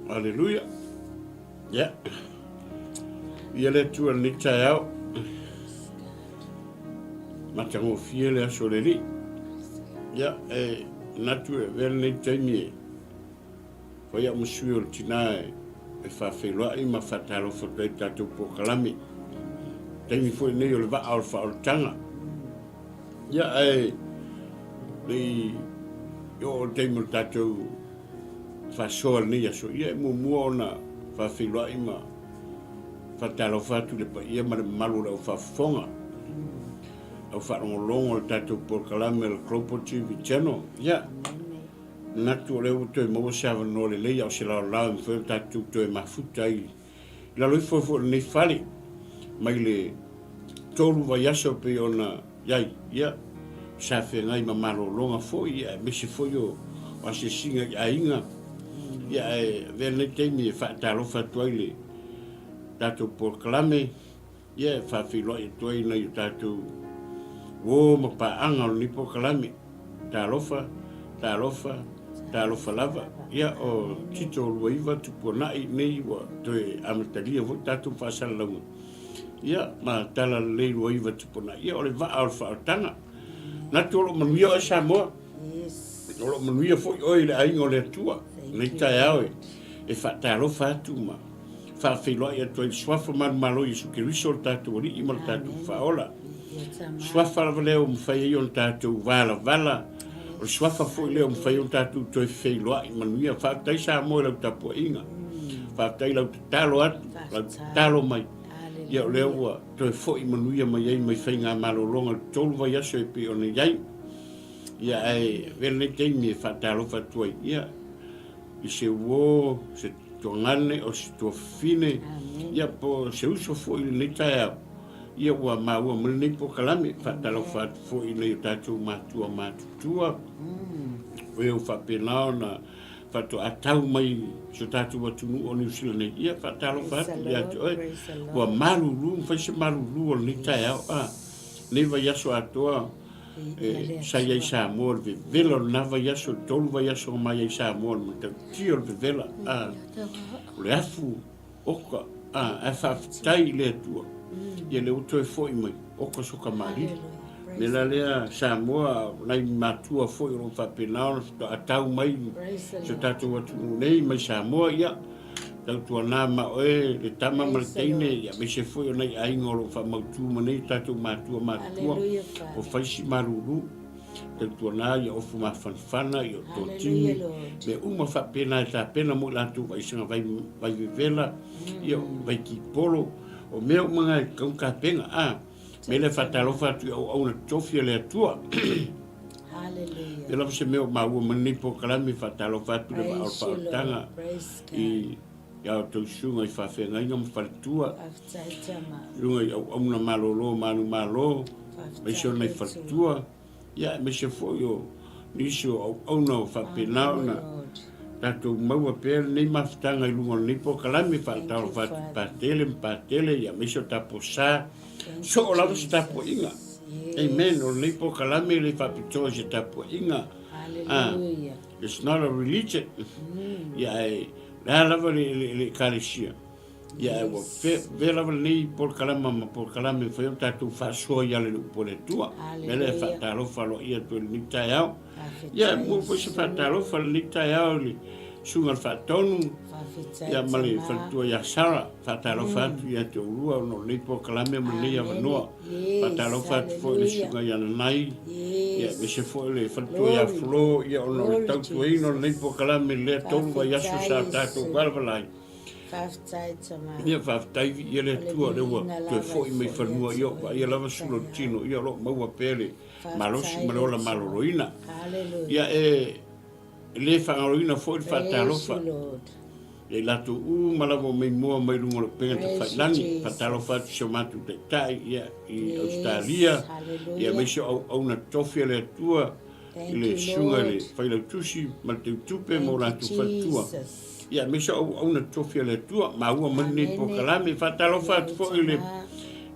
Aleluia. Ia. Ia le Atua i lenei taeao. Matagofie le aso o le Alii. Ia, e manatu e avea lenei taimi e fai au ma sui o le tina e faafeiloai ma faatalofa atu ai i le tatou polokalame. Taimi foi lenei o le vaa o le faaolataga. Ia, ae le i oo i le taimi o le tatou faasoa i lenei aso, ia e muamua ona faafeiloai ma faatalofa atu i le paia ma le mamalu o le au faafofoga, au faalogologo o le tatou polokalame o le Global TV Channel. Ia, manatu o lea ua toe maua se avanoa lelei a o se laolao e mafai ona tatou toe mafuta ai i lalo ifo foi o lenei fale mai le 3 vaiaso e pei ona i ai, ia, sa feagai ma malologa foi, ia, aemaise foi o asiasiga i aiga, ia, ae avea lenei taimi e faatalofa atu ai i le tatou polokalame, ia, e faafeiloai atu ai i nai o tatou uo ma paaga o lenei polokalame. Talofa, talofa, talofa lava. Ia, o Tito 29 Tupuanai nei ua toe amatalia foi tatou faasalalauga. Ia, ma Tala Lelei 29 Tupuanai. Ia, o le vaa o le faaolataga. Manatu o lo o manuia oe Samoa. O lo o manuia foi oe i le aiga o le Atua. Nei taeao e faatalofa atu ma faafeiloai atu ai i le Suafa manumalo Iesu Keriso o le tatou Alii ma le tatou Faaola. Suafa lava lea ua mafai ai ona tatou valavala, o le suafa foi lea ua mafai ai ona tatou toe feiloai manuia. Faafetai Samoa i lau tapuaiga, faafetai i lau tatalo atu, lau tatalo mai. Ia o lea ua toe foi manuia mai ai mai faigamalologa i le 3 vaiaso e pei ona i ai. Ia ae avea lenei taimi e faatalofa atu ai, ia, i se uo, se tuagane, o se tuafafine, ia po o se uso foi i lenei taeao, ia ua maua mai lenei polokalame. Faatalofa atu foi i nai o tatou matua matutua, o e ua faapena ona faatoa tau mai i si o tatou atunuu o Niu Sila nei, ia faatalofa atu ia te oe. Ua malulu ma fai se malulu o lenei taeao, a, lenei vaiaso atoa, e, sa i ai Samoa i le vevela o lena vaiaso, le 3 vaiaso na mai ai Samoa i le matautia o le vevela, a, o le afu, oka, a, ae faafetai i le Atua, ia lea ua toe foi mai, oka soka malili. Me la lea Samoa, o nai matua foi o lo o faapena ona faatoa tau mai si o tatou atunuu nei mai Samoa, ia, tautuana ma oe le tama ma le teine, ia, aemaise foi o nai aiga o lo o faamautu ma nei tatou matua matutua, o fai si malulu. Tautuana ia ofu mafanafana, ia totini, mea uma faapena e tapena mo i latou vaisaga vai, vai vevela, ia vai kipolo, o mea uma na e tatau ona tapena. A, mea lea faatalofa atu i auauna totofi a le Atua. Hallelujah. Ia lava se mea o maua mai lenei polokalame, faatalofa atu le vaa o le Praise you, Lord. faaolataga Praise God. i i a outou susuga i faafeagaiga ma faletua, Faafetai tama. i luga i auauna malolo o manumalo, aemaise o Faafetai nai le Atua. faletua, ia aemaise foi o nisi o auauna o faapena Amen, ona Lord. tatou maua pea lenei mafutaga i luga o lenei polokalame, Thank you, faatalofa atu i Father. Patele ma Patele, ia aemaise o Taposa, Thank you, soo lava se tapuaiga. Jesus. Amen. O lenei Yes. polokalame e le faapitoa i se tapuaiga. Ah, Hallelujah. it's not a religion. Ia ae le a lava le, le, le ekalesia. Ia ae ua fe, ve lava lenei polokalama ma polokalame e mafai ona tatou faasoa i ala i le upu a le Atua. Mea lea e faatalofa aloaia atu ai i lenei taeao. Ia e mua foi se faatalofa i lenei taeao i le Susuga i le Faatonu, ia ma le faletua ia Sarah. Faatalofa atu ia te oulua ona o lenei polokalame ma lenei avanoa. Faatalofa atu foi i le Susuga ia Nanai, ia aemaise foi le faletua ia Flo, ia ona o le tautuaina o lenei polokalame i lea 3 vaiaso sa tatou valavala ai. Faafetai tama. Ia faafetai viia le Atua lea ua toe foi mai fanua ia o vaaia lava sula o le tino ia o lo o maua pea le malosi ma le ola maloloina. Ia e le faagaloina foi le faatalofa ia i latou uma lava o maimoa mai luga o le upega tafailagi. Faatalofa atu i si o matou taitai ia i Ausetalia ia aemaise o auauna tofi a le Atua i le susuga i le Failautusi ma le Teutupe ma o latou faletua. Ia, aemaise o auauna tofi a le Atua, maua mai lenei polokalame. Faatalofa atu foi i le,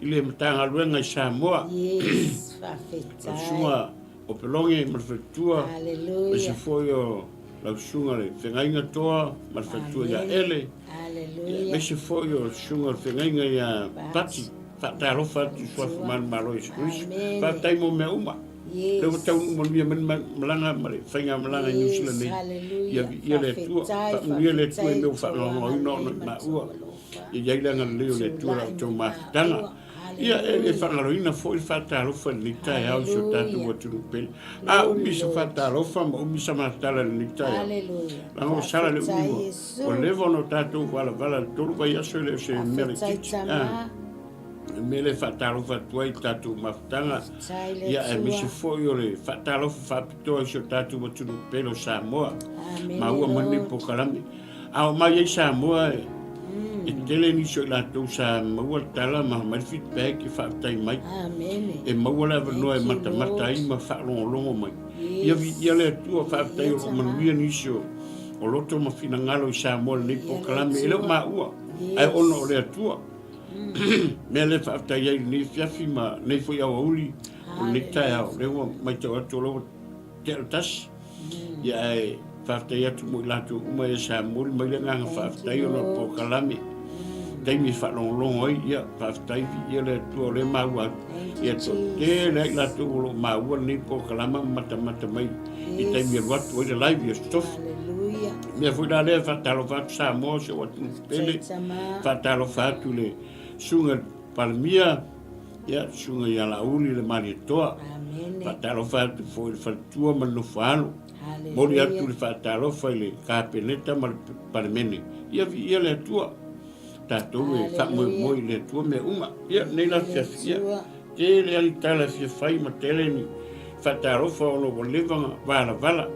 i le Matagaluega i Samoa. Yes, O le faafetai. susuga o Peloge ma le faletua, aemaise Hallelujah. foi o lau susuga le Feagaiga Toa ma le faletua ia Ele. Ia, aemaise foi o le susuga le Feagaiga ia Pati. Faatalofa atu i suafa manumalo o Iesu Keriso. Faafetai mo mea uma. Lea ua taunuu manuia mai le malaga ma le faigamalaga i Niu Sila nei. Ia viia le Atua, faamanuia le Atua i mea ua faagaogaoina ona i maua. Ia i ai le agalelei o le Atua i la outou mafutaga. Ia, e le faagaloina foi le faatalofa i lenei taeao i si o tatou atunuu pele. A umi se faatalofa ma umi sa matala i lenei taeao. Leaga ua sala le umi ua leva ona tatou valavala i le 3 vaiaso e le o se mea laitiiti. Le mea lea e faatalofa atu ai i le tatou mafutaga, ia aemaise foi o le faatalofa faapitoa i si o tatou atunuu pele o Samoa. Maua mai lenei polokalame. A oo mai ai Samoa, e tele nisi o i latou sa maua le tala ma aumai le feedback e faafetai mai. E maua le avanoa e matamata ai ma faalogologo mai. Ia viia le Atua, faafetai o lo o manuia nisi o loto ma finagalo i Samoa i lenei polokalame. E le o maua, ae ona o le Atua. Mea lea e faafetai ai i lenei afiafi ma lenei foi aoauli o lenei taeao, lea ua matau atu o lea ua tea le tasi. Ia ae faafetai atu mo i latou uma ia sa momoli mai le agaga faafetai ona o le polokalame. Taimi e faalogologo ai, ia faafetai viia le Atua o lea e maua atu. Ia toatele lava i latou o lo o maua lenei polokalama ma matamata mai i taimi e alu atu ai le live i Aso Tofi. Mea foi la lea e faatalofa atu Samoa si ou atunuu pele, faatalofa atu i le susuga i le Palemia, ia, susuga ia Laauli le Malietoa. Faatalofa atu foi i le faletua ma le nofoaalo. Momoli atu le faatalofa i le Kapeneta ma le Palemene. Ia viia le Atua. Tatou e faamoemoe i le Atua mea uma. Ia, nei la afiafi, ia, tele lava ni tala e fia fai ma tele ni faatalofa ona ua leva ona valavala.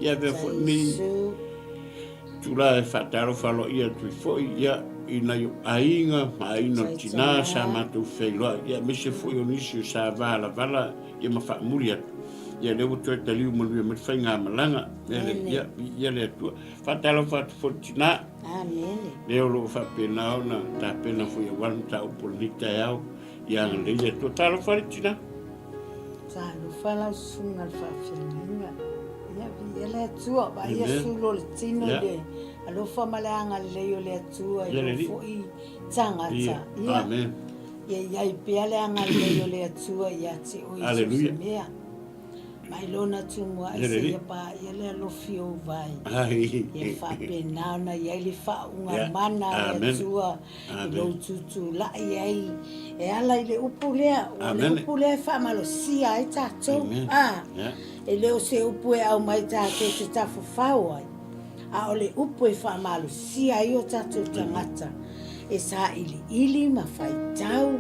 Ia, avea foi lenei Tula e faatalofa aloaia atu ai foi ia, i nai ou aiga ma aiga o le tina sa matou feiloai, ia, aemaise foi o nisi o sa valavala ia ma faamuli atu. Ia, lea ua toe taliu manuia mai le faigamalaga. Mea lea, ia, viia le Atua. Faatalofa atu foi i le tina. Lea o lo o faapena ona tapena foi aua le mataupu o lenei taeao. Ia agalelei le Atua. Talofa le tina. Talofa lau susuga i le faafeagaiga. Ia, viia le Atua, vaaia sulu o le tino i le alofa ma le agalelei o le Atua i lou foi tagata. Ia, ia i ai pea le agalelei o le Atua ia te oe i so o se mea. Mai lona tumua'i seia paia le alofi o ou vai. Ia faapena ona i ai le faauuga mana a le Atua i lou tutulai ai e ala i le upu lea. O le upu lea e faamalosia ai tatou. A, e le o se upu e aumai tatou te tafafao ai, a o le upu e faamalosia ai o tatou tagata e sailiili ma faitau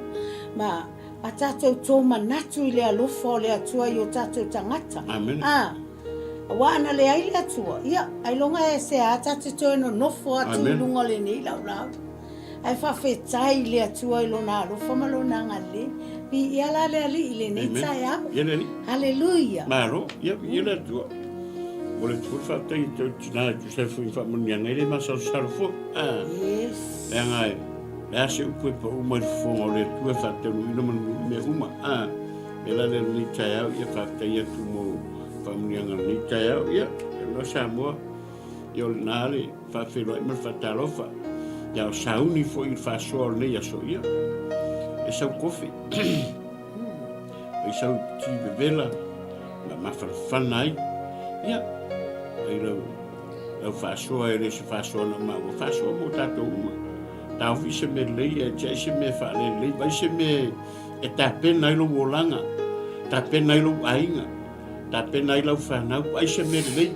ma A tatou tomanatu i le alofa o le Atua i o tatou tagata. Amene. A, aua ana leai le Atua, ia, ailoga e se a ta te toe nonofo atu i luga o lenei laulau. Ae faafetai i le Atua i Lona alofa ma Lona agalelei. Viia la le Alii i lenei taeao. Ia le Alii. Haleluia. Malo, ia viia le Atua. O le Atua le faafetai i tau tina e tusa ai foi ma faamanuiaga e le masalosalo foi. Ah. Yes. Leaga e Le a se upu e pau mai le fofoga o le Atua e faataunuuina manuia mea uma. A, mea la lea lenei taeao, ia faafetai atu mo faamanuiaga o lenei taeao. Ia, e Samoa, ia o lena le faafeiloai ma le faatalofa. Ia o sauni foi i le faasoa o lenei aso, ia, e sau kofi. E sau ti vevela, ma mafanafana ai. Ia, ai lau Lau faasoa e le o se faasoa na maua, faasoa mo tatou uma. Taofi se mea lelei ae tiai se mea faalelelei, vai se mea e tapena ai lou olaga, tapena ai lou aiga, tapena ai lau fanau, vai se mea lelei.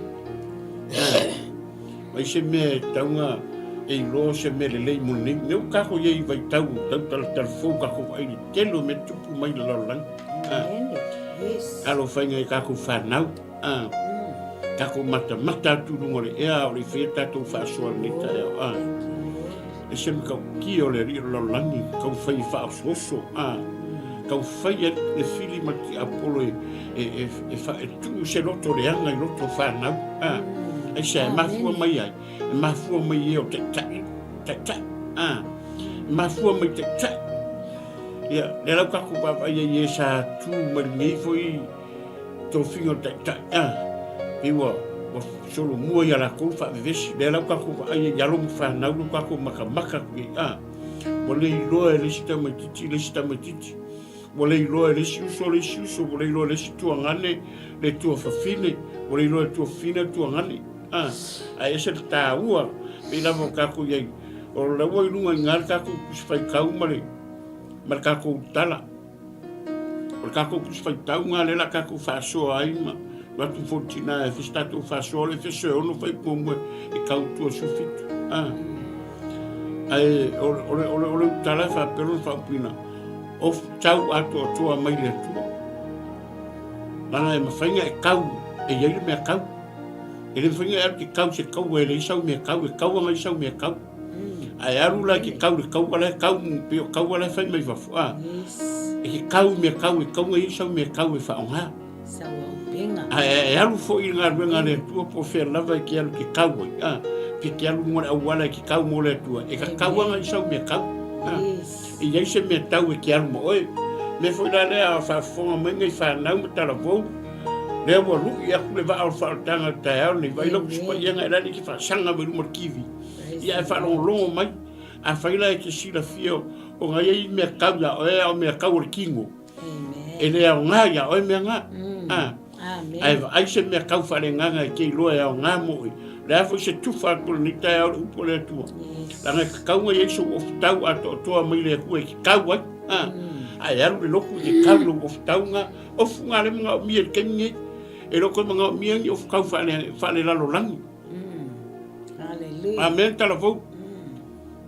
Vai se mea e tauga e iloa se mea lelei mo lenei. Nei ua kako i ai vaitau tau talatala fou kako vaai i le tele o mea tupu mai le lalolagi. Alo faiga i kako fanau. Tatou matamata atu i luga o le ea a o le i faia tatou faasoa i lenei taeao. A. E se matautia o le Alii o le lalolagi, tau fai e faaosooso. A. Tau fai le fili ma le tiapolo e, e, e, e, fa, e tuu se loto leaga i loto fanau. A. Aisea, e mafua mai ai, e mafua mai e o taitai, taitai. A. E mafua mai taitai. Ia, lea lau tatou vaavaai ai e sa tu mai lenei foi tofiga o taitai, a, pei ua Ua solomua ia lakou le faavevesi, lea la ua tatou vaai ai i alo ma fanau lea ua tatou matamata atu i ai, a. Ua le iloa e le isi tamaitiiti le isi tamaitiiti, ua le iloa e le isi uso le isi uso, ua le iloa e le isi tuagane le tuafafine, ua le iloa e le tuafafine le tuagane, a. Ae ese le taua, pei lava o tatou i ai, o la ua i luga i ina le tatou Tusi Faitau ma le, ma le tatou tala. O le tatou Tusi Faitau lena lea o le a tatou faasoa ai ma alu atu foi le tina e fai se tatou faasoa o le Efeso e 6 fuaiupu muamua e tau i tua 17. A. Ae o le, o le, o le, o le tala e faapea lona faaupuina, o tau atoatoa mai le Atua. Leaga e mafai ona e kau, e i ai le mea kau. E le mafai ona e alu e te kau se kaua e leai sau mea kau, e kau aga i sau mea kau. Ae alu la e te kau i le kaua la e kau, pei o kaua la e fai mai fafo, a. E te kau i mea kau, e kau ai sau mea kau e faaaoga. Ae e alu foi i le galuega a le Atua po o fea lava e te alu e te kau ai, a. Pe te alu i luga o le auala e te kau mo le Atua, e kakau aga i sau mea kau, a. E i ai se mea tau e te alu ma oe. Mea foi la lea a faafofoga mai nai fanau ma talavou, lea ua lui atu le vaa o le faaolataga i le taeao lenei, vaai lau Tusi Paiaga e lale e te faasaga mai luma o le TV. Ia ae faalogologo mai, afai la e te silafia ona e i ai mea tau ia oe, a o mea tau o le tino. E le aoga ia oe mea na. A, ae vaai se mea tau faaleagaga e te iloa e aoga mo oe. O le a foi se tufa atu o lenei taeao i le upu a le Atua. Leaga e tatau ona i ai sou ofutau atoatoa mai le Atua e te tau ai. A, ae alu le lotu e te tau i lou ofutau na. Ofu na lea e manaomia i le taimi nei. E le o toe manaomia ni ofutau faalelalolagi. Amene talavou.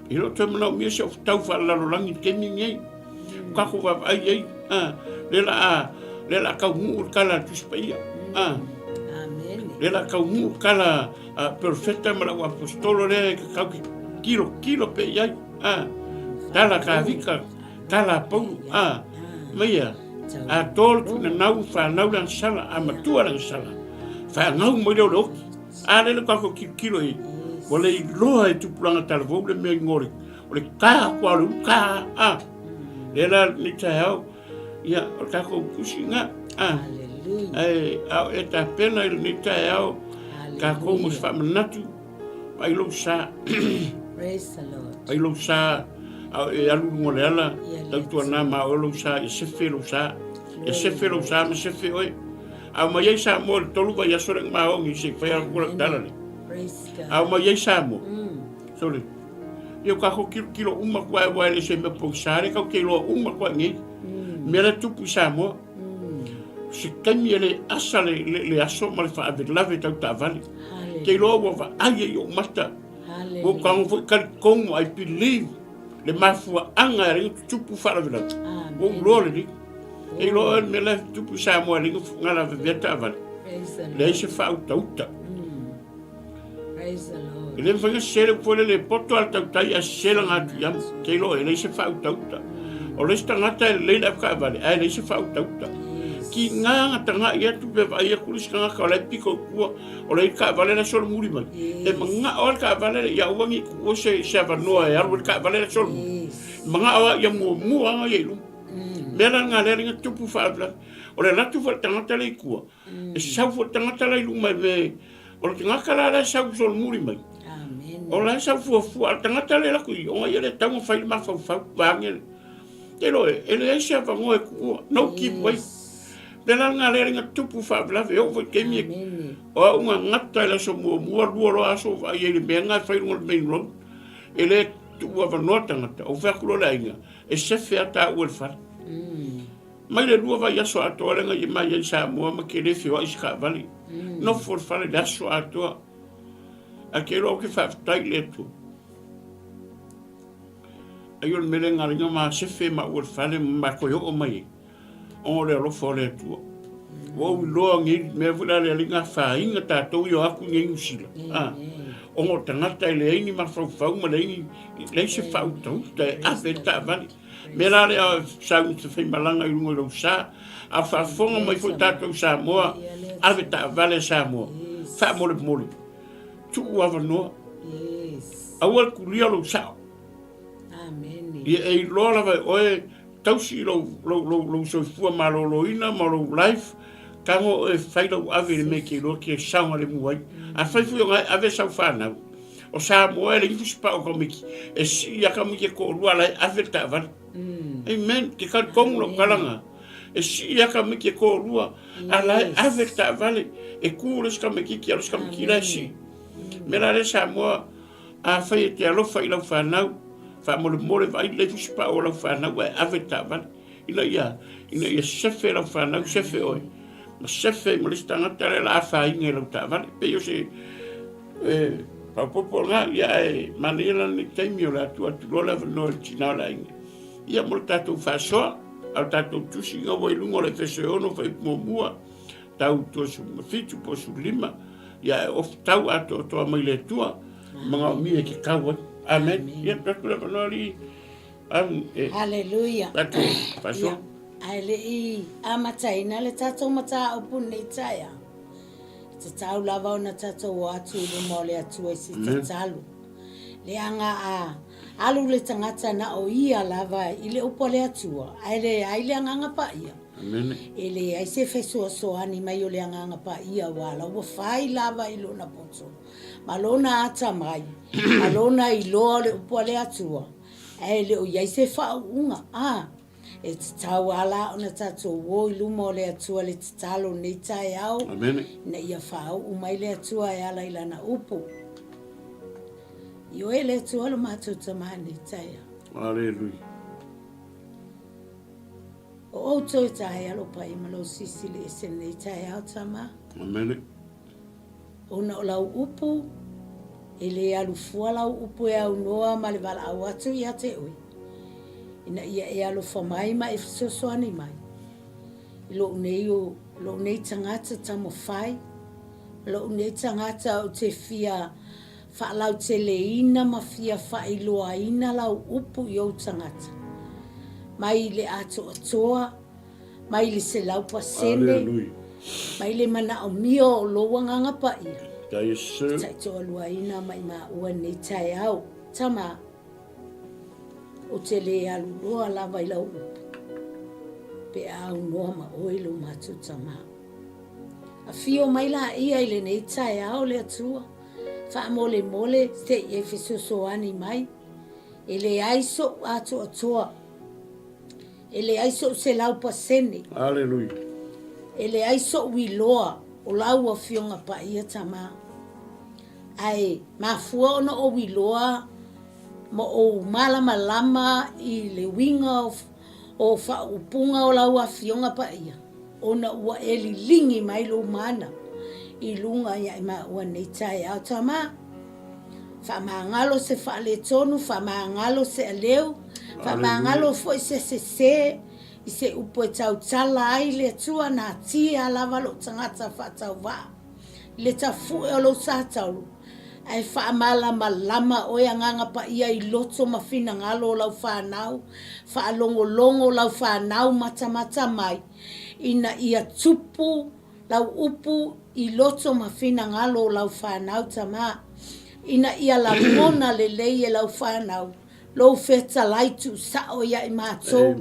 E le o toe manaomia se ofutau faalelalolagi i le taimi lenei. O tatou vaavaai i ai, a, lea la a, lea la a taunuu le tala a le Tusi Paia. A, lea la a taunuu le tala a perofeta ma le au aposetolo lea e tatau ke tilotilo pea i ai. A, tala a Tavita, tala a Paulo, a, mai a, atoa le tuunanau, fanau le agasala, a matua le agasala, faagau mai lea o le oti. A lea le tatou tilotilo i ai, ua le iloa e tupulaga talavou le mea igoa o le O le ta atu a o le uta a. Lea la lenei taeao, ia, o le tatou tusi lena. A. Ae a o e tapena i lenei taeao, tatou mo se faamanatu, vaai lou sa. Praise the Lord. Vaai lou sa, a o e alu i luga o le ala, tautuana ma oe lou sa, ia sefe lou sa. Ia sefe lou sa ma sefe oe. A o mai ai Samoa i le 3 vaiaso lea na maoni se i fai atu lau tala lea. Praise God. A o mai ai Samoa. Sorry. Ia o tatou tilotilo uma atu ae aua e le se mea pogisa lea tatou te iloa uma atu ai nei. Mea la e tupu i Samoa. Se taimi e le asa le, le, le aso ma le faalavelave tau taavale. Te iloa ua vaai ai i ou mata. Ua ou tago foi talitonu I believe le mafuaaga e ala ai ona tutupu faalavelave. Ua ou iloa lelei. Te iloa oe le mea la e tupu i Samoa e ala ai ona lavevea taavale. Leai se faautauta. E le mafai ona sese le upu foi lele e poto lava le tautai ae sese lana atu i amo. Te iloa e leai se faautauta. O le isi tagata e lelei le avetaavale ae leai se faautauta. Tiga na tagai atu pe vaai atu le isi tagata o la e pito i tua, o la e i le taavale la e solomuli mai. E manao lava le taavale lea ia aua ne i tuua se avanoa e alu ai le taavale la e solomuli. E manao lava ia muamua lava ia i luma. O le mea la lena lea na tupu faalavelave. O le alu atu foi o le tagata lea i tua, E sau foi le tagata la i luma e o le tagata la la e sau solomuli mai. O la e sau fuafua, a le tagata le lako i, ona ia le tau na fai le mafaufau, vaage le. Te loe, e leai se avanoa e tuua, no give way. Le la nga le ringa tupu faalavelave, oo foi taimi e, o au na gata i le aso muamua, lua loa aso vaai ai le mea nga e fai luga o le main road. E le tuu avanoa tagata, ou fai atu loa le aiga, e sefe a taua i le fale. Mai le 2 vaiaso atoa lea na i mai ai Samoa ma ke le feoai i se taavale. Nofo i le fale i le aso atoa. Ae ke iloa ou te faafetai i le Atua. Ai o le mea lea na ala ai ona ma sefe maua i le fale ma ma toe oo mai ai, ona o le alofa o le Atua. Ua ou iloa nei mea foi la le alii na afaina tatou i o atu i nei Niu Sila. Ah, ona o tagata e leai ni mafaufau ma leai ni, leai se faautauta e ave ai le taavale. Mea la lea sau i te faimalaga i luga i lou sa, a faafofoga mai foi tatou Samoa, ave taavale a Samoa, faamolemole, tuu avanoa, aua le tulia lou sao. Ia e iloa lava e oe, tausi lou, lou, lou, lou soifua maloloina ma lou life, Tago oe e fai lau ave i le mea e te iloa e te saogalemu ai. Afai foi o na e ave sau fanau, o Samoa e leai ni fusipao o tamaiti, e sii lava tamaiti e toalua a la e ave le taavale. Amen. Te talitonu lau tala na. E sii lava tamaiti e toalua, a la e ave le taavale, e tu le isi tamaititi a o le isi tamaititi la e sii. O le mea la lea Samoa, afai e te alofa i lau fanau, faamolemole vaai lelei fusipao o lau fanau ae ave le taavale. Ina ia, ina ia sefe lau fanau, sefe oe, ma sefe ai ma le isi tagata lea o le a afaina i lau taavale. Pei o se e, faaopoopo lena, ia ae manaia la lenei taimi o le a tuu atu loa le avanoa i le tina o le aiga. Ia mo le tatou faasoa, a o le tatou tusiga ua i luga o le Efeso e 6 fuaiupu muamua, tau 27 po o 15, ia e ofu tau atoatoa mai le Atua, manaomia e te tau ai. Amen. Ia, tuu atu le avanoa alii. Haleluia. Ia, ae le i amataina le tatou mataupu nei taeao, e tatau lava ona tatou o atu i luma o le Atua i se tatalo. Leaga a alu le tagata na o ia lava i le upu a le Atua, ae leai le Agaga Paia, e leai se fesoasoani mai o le Agaga Paia, aua la ua fai lava i lona poto ma lona atamai ma lona iloa o le upu a le Atua. Ae le o i ai se faauuga, a, e tatau a la ona tatou o i luma o le Atua le tatalo nei taeao, Amene. ina ia faauu mai le Atua e ala i Lana upu. Ioe le Atua lo matou Tama nei taeao. Aleluia. O outou e taea lo paia ma lou sisili ese nei taeao, Tama. Amene. Ona o lau upu, e lē alu fua lau upu e aunoa ma le valaau atu ia te oe, ina ia e alofa mai ma e fesoasoani mai i lou nei, lou nei tagata taumafai, lou nei tagata ou te fia faalauteleina ma fia faailoaina lau upu i ou tagata, mai le atoatoa mai le 100%, mai le manaomia o lou Agaga Paia, taitoaluaina mai maua nei taeao. Tama, ou te lē alu loa lava i lau upu, pe a aunoa ma oe lo matou Tama. Afio mai laia i lenei taeao le Atua, faamolemole se i e fesoasoani mai, e leai so'u atoatoa. E leai so'u 100%. Aleluia. E leai so'u iloa o lau Afioga Paia Tama. Ae mafua ona ou iloa ma ou malamalama i le uiga o faaupuga o lau Afioga Paia, ona ua e liligi mai lou mana i luga ia i maua nei taeao. Tama, faamagalo se faaletonu, faamagalo se aleu, faamagalo foi se sese i se upu e tautala ai le Atua natia lava lou tagata faatauvaa i le tafue o lou sa taulu, ae faamalamalama oe Agaga Paia i loto ma finagalo o lau fanau, faalogologo lau fanau matamata mai, ina ia tupu lau upu i loto ma finagalo o lau fanau Tama, ina ia lagona lelei e lau fanau lou fetalai tuusao ia i matou,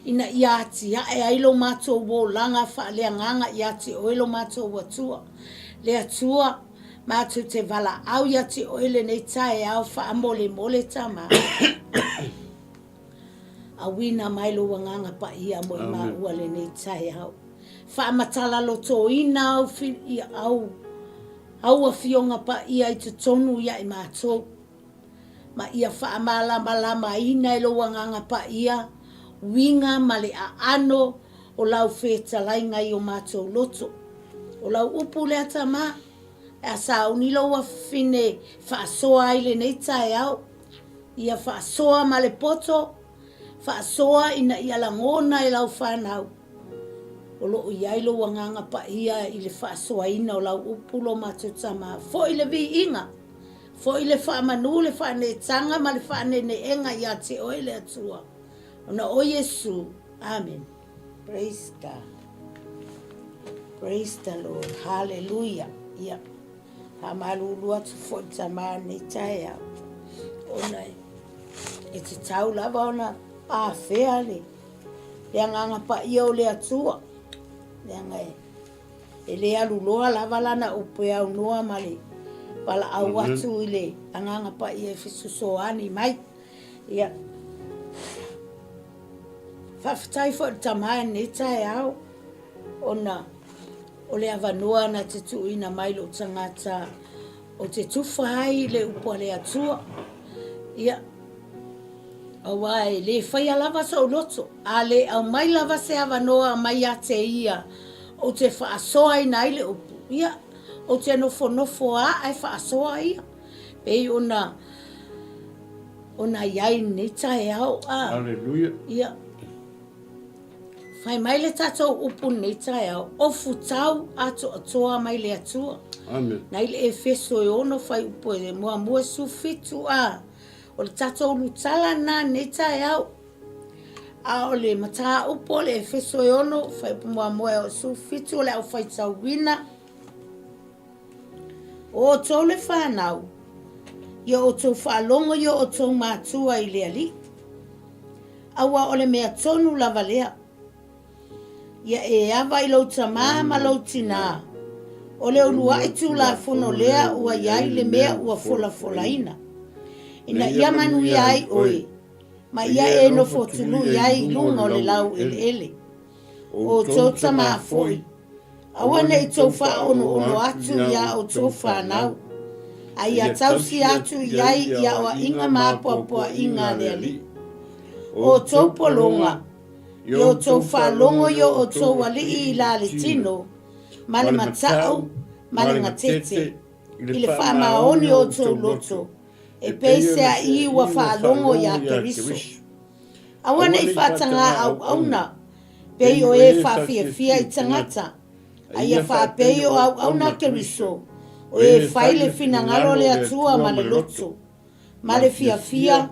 ina ia atiae ai lo matou olaga faaleagaga ia te oe lo matou Atua. Le Atua, matou te valaau ia te oe lenei taeao faamolemole Tama. Auina mai lou Agaga Paia mo i maua lenei taeao. Faamatala lotoina au, au, au Afioga Paia i totonu ia i matou, ma ia faamalamalamaina e lou Agaga Paia uiga ma le aano o lau fetalaiga i o matou loto. O lau upu lea Tama, e a sauni lou afafine faasoa ai lenei taeao, Ia faasoa ma le poto, faasoa ina ia lagona e lau fanau, o lo o i ai lou Agaga Paia i le faasoaina o lau upu lo matou Tama. Foi le viiga, foi le faamanu, le faaneetaga ma le faaneeneega ia te oe le Atua, ona o Iesu. Amene. Praise God. Praise the Lord. Hallelujah. Ia. Faamalulu atu foi tama nei taeao ona e tatau lava ona afea le, le agaga paia o le Atua, leaga e, E le alu loa lava lana upu e aunoa ma le valaau atu i le Agaga Paia e fesoasoani mai. Ia, faafetai foi i le Tama i lenei taeao ona o le avanoa na te tuuina mai i lou tagata ou te tufa ai i le upu a le Atua. Ia, aua e le faia lava sou loto, a le aumai lava se avanoa mai ia te ia ou te faasoaina ai le upu, ia, ou te nofonofo lava ae faasoa ia. Pei ona ona i ai i lenei taeao. A. Aleluia. Ia. Fai mai le tatou upu i lenei taeao, ofutau atoatoa mai le Atua. Amen. Na i le Efeso e 6 fuaiupu e muamua 17 a. O le tatou ulutala lena i lenei taeao. A o le mataupu o le Efeso e 6 fuaiupu muamua e oo i le 17 o le a ou faitauina. O outou le fanau, ia outou faalogo i o outou matua i le Alii, aua o le mea tonu lava lea. Ia e ava i lou tamā ma lou tinā, o le uluai Tulafono lea ua i ai le mea ua folafolaina, ina ia manuia ai oe, ma ia e nofo tului ai i luga o le laueleele. O outou tamā foi, Aua ne i tou faaonoono atu i a outou fanau, a ia tausi atu i ai i aoaiga ma apoapoaiga a le Alii. O outou pologa, ia outou faalogo i o outou alii i la le tino, ma le matau, ma le gatete, i le faamaoni o outou loto, e pei se aʻī ua faalogo iā Keriso. Aua ne i faatagā auauna, pei o e faafiafia i tagata, a ia faapei o auauna a Keriso, o e fai le finagalo o le Atua ma le loto, ma le fiafia,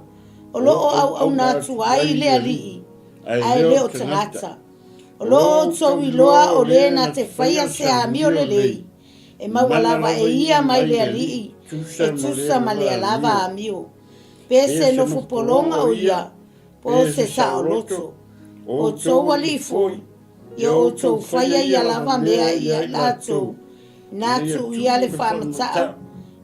o lo o auauna atu ai i le Alii, ae le o tagata. O lo o outou iloa o le na te faia se amio lelei, e maua lava e ia mai le Alii, e tusa ma lea lava amio. Pe se nofo pologa o ia, po o se saoloto. O outou alii foi, ia outou faia ia lava mea ia i latou, ina tuu ia le faamatau,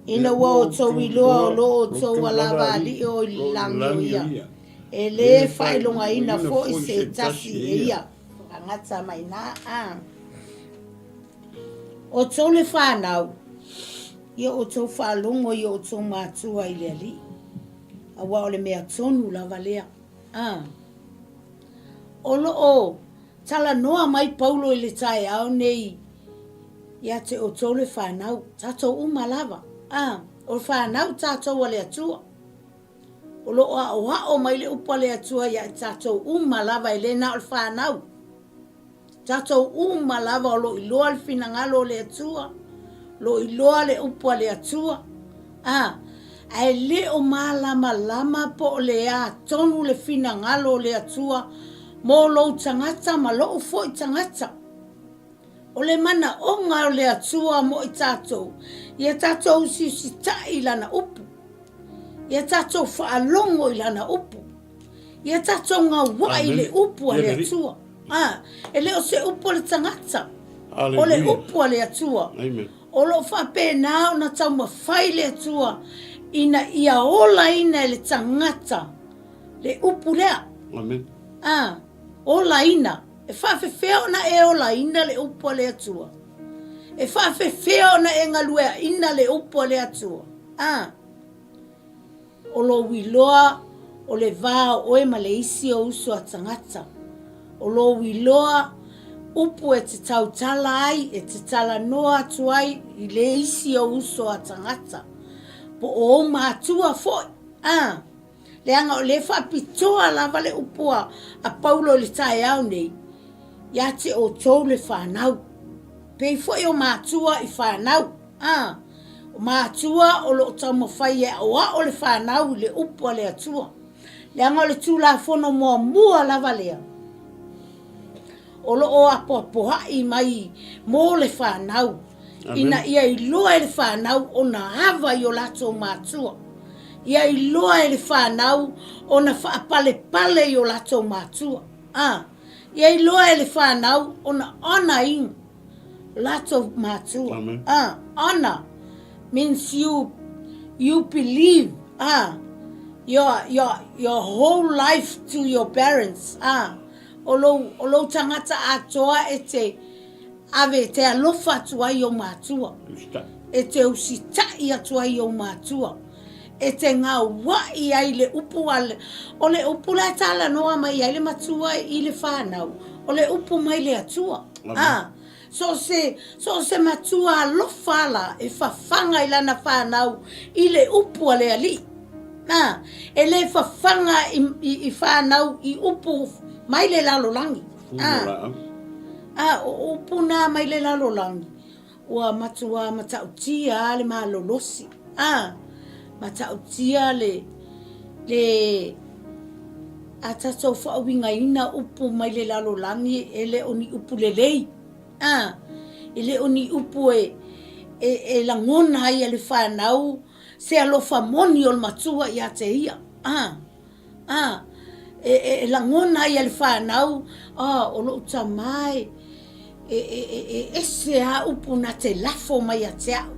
ina ua outou iloa o lo outou alava alii o i le lagi o ia, e le faailogaina foi se tasi e ia. Whakangata mai nā, a. Outou le whanau, ia outou faalogo i o outou matua i le Alii, aua o le mea tonu lava lea. A. O lo o talanoa mai Paulo i le taeao nei ia te outou le fanau, tatou uma lava. A. O le fanau tatou a le Atua. O lo o aoao mai le upu a le Atua ia i tatou uma lava, e le na o le fanau. Tatou uma lava o lo o iloa le finagalo o le Atua, o lo o iloa le upu a le Atua, a, ae le o malamalama po o le a tonu le finagalo o le Atua mo lou tagata ma lou foi tagata. O le manaoga o le Atua mo i tatou, ia tatou usiusitai i Lana upu, ia tatou faalogo i Lana upu, Ia tatou gauai i le upu a le Atua. A, e le o se upu a le tagata, o le upu a le Atua. O lo o faapena ona taumafai le Atua ina ia olaina e le tagata le upu lea. A, olaina. E faafefea ona e olaina le upu a le Atua? E faafefea ona e galueaina le upu a le Atua? A. O lou iloa o le va o oe ma le isi o uso a tagata. O lou iloa upu e te tautala ai, e te talanoa atu ai i le isi o uso a tagata, po o ou matua foi, a, leaga o lea e faapitoa lava le upu a Paulo i le taeao nei, ia te outou le fanau. Pei foi o matua i fanau, a. O matua o lo o taumafai e aoao le fanau i le upu a le Atua, leaga o le Tulafono muamua lava lea o lo o apoapoai mai mo le fanau, ina ia iloa e le fanau ona ava i o latou matua, ia iloa e le fanau ona faapalepale i o latou matua, a, ia iloa e le fanau ona honour ina. latou matua. Ah, honor means you you believe ah your your your whole life to your parents ah o lou o lou tagata atoa e te ave e te alofa atu ai i ou matua. E te usitaʻi atu ai i ou matua. E te gauaʻi ai i le upu a le, o le upu la e talanoa mai ai le matua i le whanau, o le upu mai le Atua. A, so se, so se matua alofa ala e fafaga i lana whanau i le upu a le Alii. A, e le fafaga i, i, i whanau i upu mai le lalolagi. A, a, o upu nā mai le lalolagi. Ua matuā matautia a le malolosi, a, matautia le, le a tatou faauigaina upu mai le lalolagi e le o ni upu lelei, a, e le o ni upu e, e, e lagona ai e le fanau se alofa moni o le matua ia te ia, a. A, e, e, e lagona ai e le whanau, a, o lou tamā e, e, e, e, e ese a upu na te lafo mai ia te au.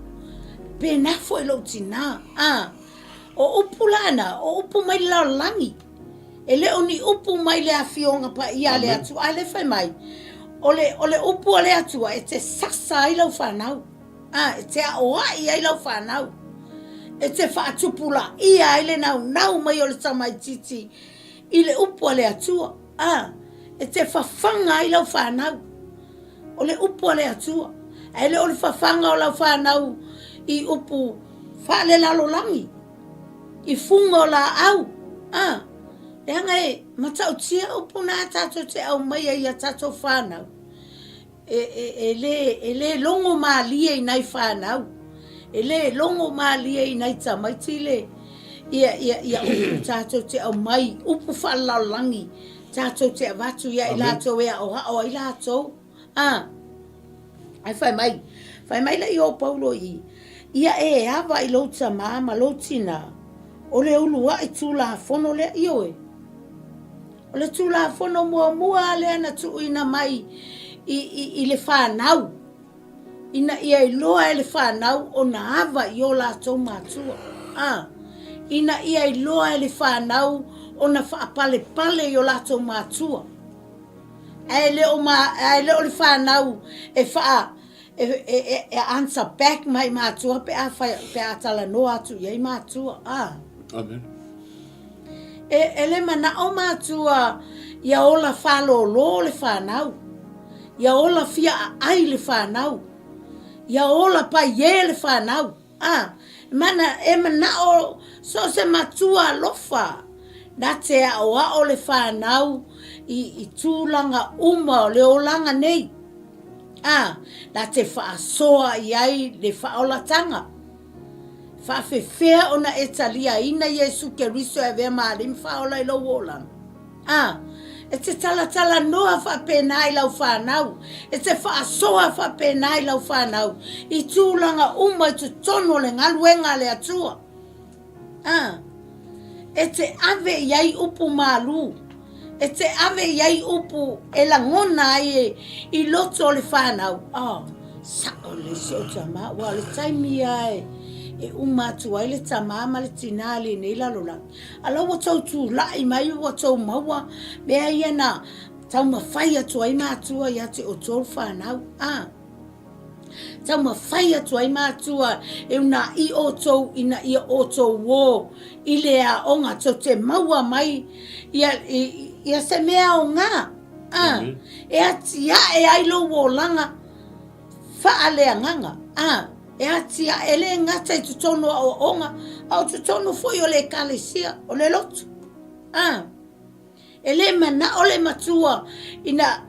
Pēnā foi lou tinā. A, o upu lana, o upu mai le lalolagi. E le o ni upu mai le Afioga Paia a le Atua, a le fai mai, o le, o le upu a le Atua e te sasa ai lau whanau. A, e te aoaʻi ai lau whanau. E te whaatupulaia ai le naunau mai o le tamaititi i le upu a le Atua. A, e te fafaga ai lau whanau. O le upu a le Atua. Ae le o le fafaga o lau whanau i upu faalelalolagi, i fuga o laau. A, leaga e matautia upu na a tatou te aumaia i a tatou whanau. E, e, e, lē, e lē logo mālie i nai whānau. E lē logo mālie i nai tamaiti le, ia, ia, ia upu tātou te aumai, upu whaalalangi, tātou te avatu ia i lātou e aoao ai lātou. A, ai whai mai, whai mai la i o Paulo i, ia e ava i lou tamā ma lou tinā, o le uluaʻi Tulafono lea, ioe. O le Tulafono muamua lea na tuuina mai i, i, i le whanau, ina ia iloa e le whanau ona ava i o latou matua. A, ina ia iloa e le whanau ona whaapalepale i o latou matua. Ae le o, ma, ae le o le whanau e whaa, e, e, e, e answer back mai matua pe a, whai, pe a talanoa atu i ai matua. A. Amen. E, e le manaʻo matua ia ola fālōlō le whānau, ia ola fiaʻaʻai le whānau, ia ola paiē le whānau. A, mana, e manaʻo so se matua alofa na te aʻoaʻo le whānau i, i tūlanga uma o le olaga nei. A, na te whaasoa i ai le whaolatanga. Faafefea ona e taliaina Iesu Keriso e avea ma Alii ma Faaola i lou olaga? A, e te talatalanoa faapena i lau whanau, e te faasoa faapena i lau whanau, i tulaga uma i totonu o le galuega a le Atua. A, e te ave i ai upu malū, e te ave i ai upu e lagona ai e, i loto o le whanau. Oh, saʻo lelei si ou tamā, ua o le taimi ia e, e uma atu ai le tamā ma le tinā i lenei lalolagi. A la ua tou tulaʻi mai ua tou maua mea ia na taumafai atu ai matua ia te outou le whanau. A, Taumafai atu ai matua e unaʻi ʻoutou ina ia ʻoutou ō i le aoga tou te maua mai ia, ia se mea aoga, a, e atiaʻe ai lou olaga faaleagaga, a, e atiaʻe e le gata i totonu o aoaoga, a o totonu foi o le Ekalesia, o le lotu, a. E le manaʻo le matua ina,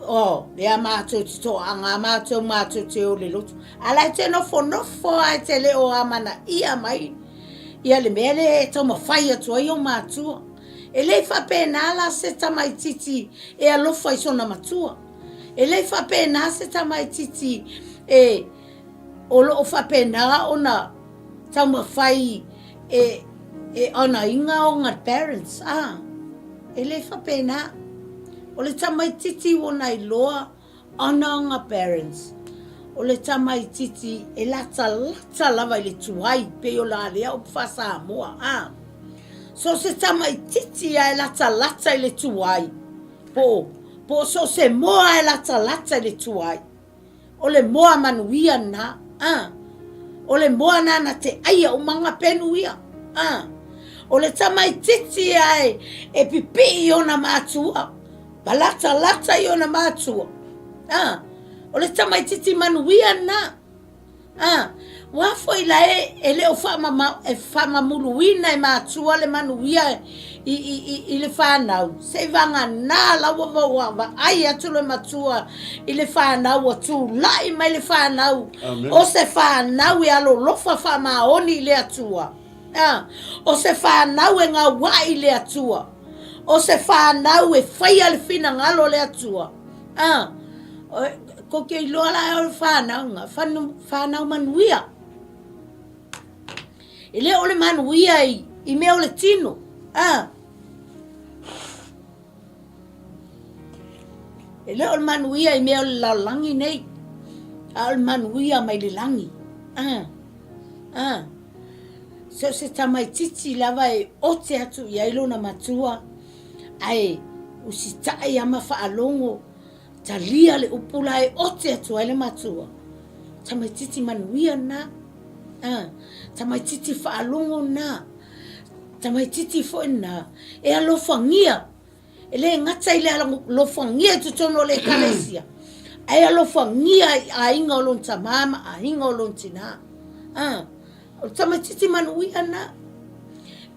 oh, lea mātou te toaʻaga, mātou mātou te o le lotu. A la e te nofonofo a e te le o amanaia mai ia le mea lea e taumafai atu ai o matua. E le faapena la se tamaititi e alofa i sona matua. E le faapena se tamaititi e o loo faapena ona taumafai e e honour-ina ona parents, a, e le faapena. O le tamaititi ua ona iloa honour ona parents. O le tamaitiiti e latalata lava i le tuai, pei o la lea upu faa-Samoa, a. So o se tamaitiiti lava e latalata i le tuai, po o so o se moa e latalata i le tuai, o le moa manuia lena, a. O le moa lena na te aia uma aga penu ia, a. O le tamaitiiti lava e pipii i ona matua, ma latalata i ona matua, a. O le tamaitiiti manuia lena. A, ua foi la e, e le o faamama, e faamamuluina e matua le manuia i, i, i, i le fanau, se i vagana la ua ua vaai atu le matua i le fanau ua tulai mai le fanau. Amen. O se fanau e alolofa faamaoni i le Atua. A, o se fanau e gauai i le Atua. O se fanau e faia le finagalo o le Atua. A, kou te iloa la o le fanau, fanau manuia. E le o le manuia i, i mea o le tino. A, e le o le manuia i mea o le lalolagi nei, a o le manuia mai le lagi. A, a, so se tamaitiiti lava e ote atu i ai lona matua, Ae usitai a ma faalogo, talia le upu la e ote atu ai le matua. Tamaititi manuia na. Ah, tamaititi faalogo na. Tamaititi foi na. E alofagia. E le gata i le alofagia i totonu o le ekalesia, ae alofagia i aiga o lona tamā ma aiga o lona tinā. Ah, O le tamaititi manuia na.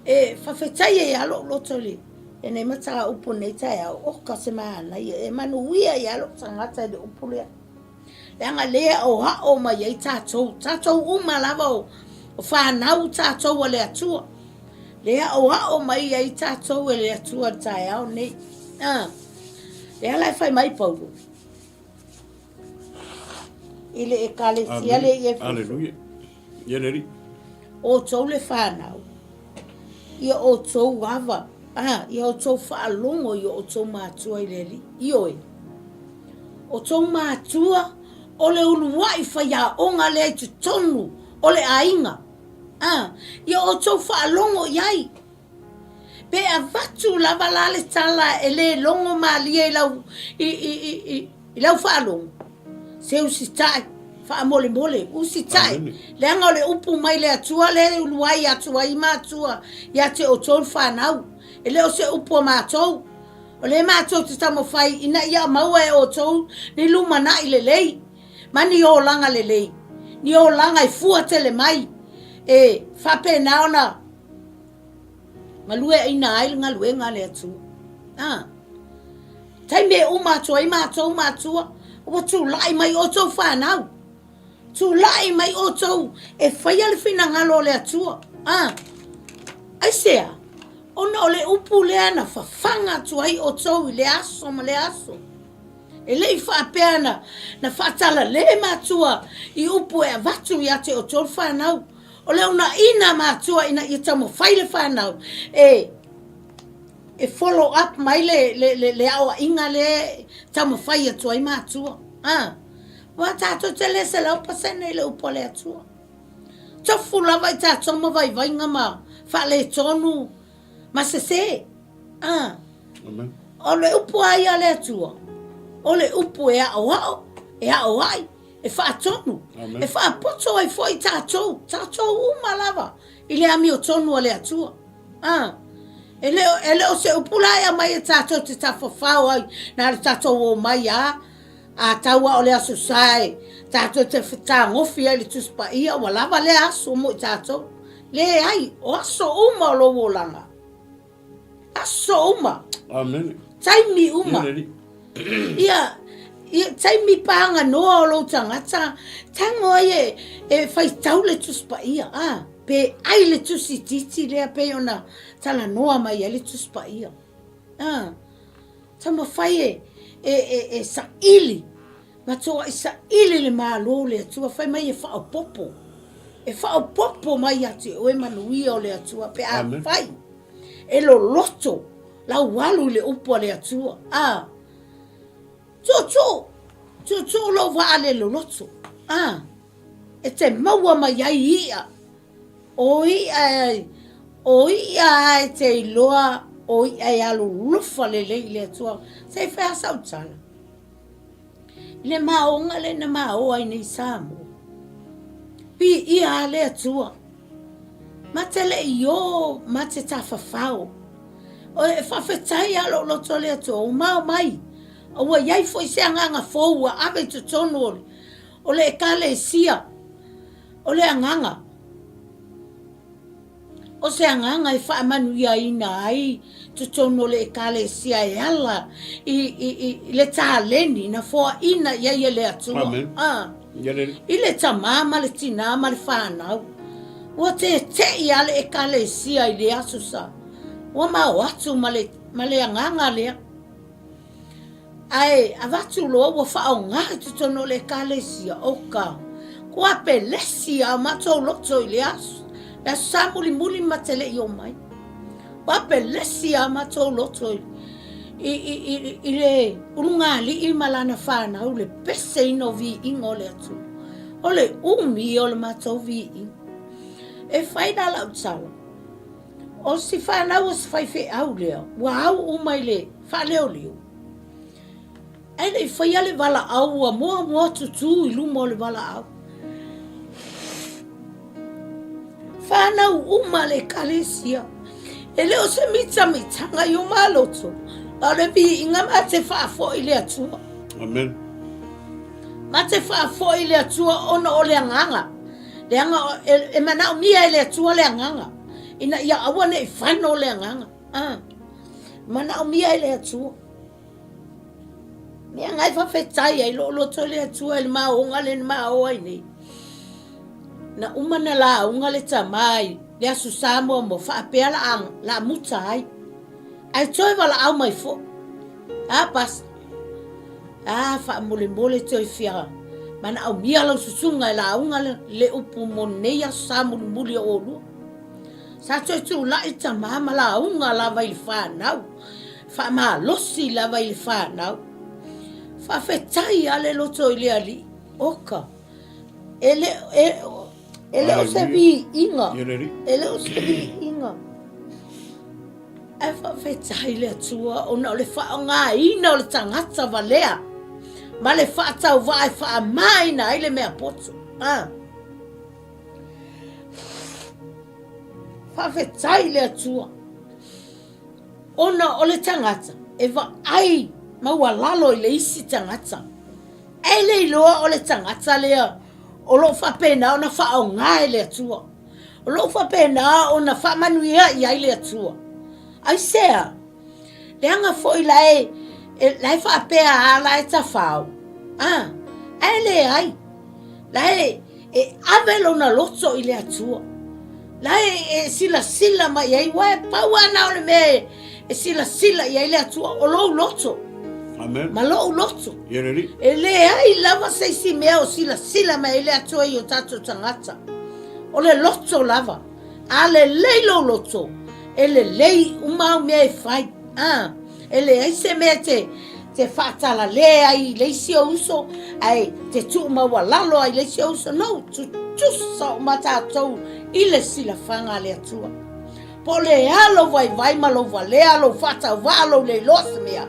E faafetai ai a lou loto i lenei mataupu nei taeao, oka se manaia, e manuia ai a lou tagata i le upu lea. Leaga lea e aoao mai ai tatou, tatou uma lava o, o fanau tatou a le Atua. Lea e aoao mai ai tatou e le Atua i le taeao nei. Ah, lea la e fai mai Paulo, i le ekalesia le i Efeso. Aleluia. Ia le Alii. Outou le fanau, ia outou ava, ah, ia outou faalogo i o outou matua i le Alii. Ioe. Outou matua o le uluai faiaoga lea i totonu o le aiga. Ah, ia outou faalogo i ai. Pe avatu lava la le tala e le logo malie i lau, i, i, i, i, i lau faalogo, se usitai, faamolemole, usitai. Leaga o le upu mai le Atua lea e uluai atu ai matua ia te outou le fanau. E le o se upu a matou. O lea matou te taumafai ina ia maua e outou ni lumanai lelei, ma ni olaga lelei, ni olaga e fua tele mai, e faapena ona galueaina ai le galuega a le Atua. A, taimi e uma atu ai matou matua, ua tulai mai outou fanau, tulai mai outou e faia le finagalo o le Atua. A, aisea? Ona o le upu lea na fafaga atu ai outou i lea aso ma lea aso. E le i faapea na, na faatalale matua i upu e avatu ia te outou le fanau. O le uunaina matua ina ia taumafai le fanau e e follow up mai le le le, le aoaiga lea e taumafai atu ai matua. Ah, aua tatou te le 100% i le upu a le Atua. Tofu lava i tatou ma vaivaiga ma faaletonu ma sese. Ah. Amen. O le upu a ia a le Atua, o le upu e aoao, e aoai, e faatonu, e faapoto ai foi tatou, tatou uma lava i le amiotonu a le Atua. A, e le, e le o se upu la e aumai e tatou te tafafao ai, na le tatou omai a, a tau a o le Aso Sa e tatou te fetagofi ai i le Tusi Paia, ua lava lea aso mo i tatou. Leai, o aso uma o lou olaga. Aso uma. Amen. Taimi uma. Ia, ia taimi pāganoa o lou tagata, tago ai e, e faitau le Tusi Paia, a, pe ai le tusi itiiti lea pei ona talanoa mai ai le Tusi Paia. A, taumafai e, e, e, e saili Ma toai saili le Malo o le Atua, fai mai e faaopoopo, e faaopoopo mai ia te oe manuia o le Atua pe a fai e loloto lau alu i le upu a le Atua. A, tuutuu, tuutuu lou vaa le loloto. A, e te maua mai ai i'a. O i'a, o i'a a e te iloa o i'a e alolofa lelei i le Atua. Se i fai lava sau tala. I le maoga lea na maoa ai nei Samoa, piia lava le Atua. Ma te le i o ma te tafafao. E faafetai lava lou loto i le Atua ua mao mai, a ua i ai foi se agaga fou ua ave i totonu o le Ekalesia, o le agaga. O se agaga e faamanuiaina ai totonu o le Ekalesia e ala i le taleni na foaina i ai e le Atua. I le tamā ma le tinā ma le fanau. Ua teteʻi lava le Ekalesia i le Aso Sa. Ua mao atu ma le agaga lea. Ae avatu loa ua faaaoga i totonu o le Ekalesia, oka, kua pelesi a o matou loto i le aso, le Aso Sa mulimuli ma te le i omai. Kua pelesi a o matou loto i, i, i, i, i le ulugalii ma lana fanau, le peseina o viiga o le Atua. O le umi ia o le matou viiga. E fai la lau tala, o si fanau o si faifeau lea, ua au uma i le faaleoleo. Ae le i faia le valaau ua muamua tutū i luma o le valaau. Whānau uma le ekalesia. E le o se mitamitaga i o maloto, a o le viiga ma te faafoi le Atua. Amen. Ma te faafoi le Atua ona o le agaga. Leaga e, e manaomia e le Atua le agaga, ina ia aua ne i fano le agaga. Ah. Manaomia e le Atua. Mea ngai faafetai ai lou loto i le Atua i le maoga lea na mao ai nei. Na uma na lauga le tamā i le Aso Sa muamua faapea la a, la a muta ai. Ae toe valaau mai foi. A pasa. A faamolemole toe fia manaomia lau susuga e lauga le, le upu mo lenei Aso Sa mulimuli o oulua. Sa toe tulai tamā ma lauga lava i le fanau. Faamalosi lava i le fanau. Faafetai a le loto i le Alii. Oka. E le, e, e le o se viiga. E le o se viiga. Ae faafetai le Atua ona o le faaaogaina o le tagata valea ma le faatauvaa e faamāina ai le mea poto. Ah. Faafetai le Atua. Ona o le tagata e vaai maualalo i le isi tagata, e le iloa o le tagata lea o lo o faapena ona faaaoga e le Atua, o lo o faapena ona faamanuia i ai le Atua. Aisea? Leaga foi la e, e, la e faapea a la e tafao, a, ae leai, la e, E ave lona loto i le Atua. La e, e silasila mai ai, ua e pau lava na o le mea e, e silasila i ai le Atua, o lou loto. Amen. Ma lou loto. Ia le Alii. E leai lava se isi mea o silasila mai ai le Atua i o tatou tagata. O le loto lava. A lelei lou loto, e lelei uma au mea e fai. A, e leai se mea te, te faatalale ai i le isi ou uso, ae te tuumaualalo ai i le isi ou uso. No, tutusa uma tatou i le silafaga a le Atua. Po o le a lou vaivai ma lou valea, lou faatauvaa, lou le iloa se mea,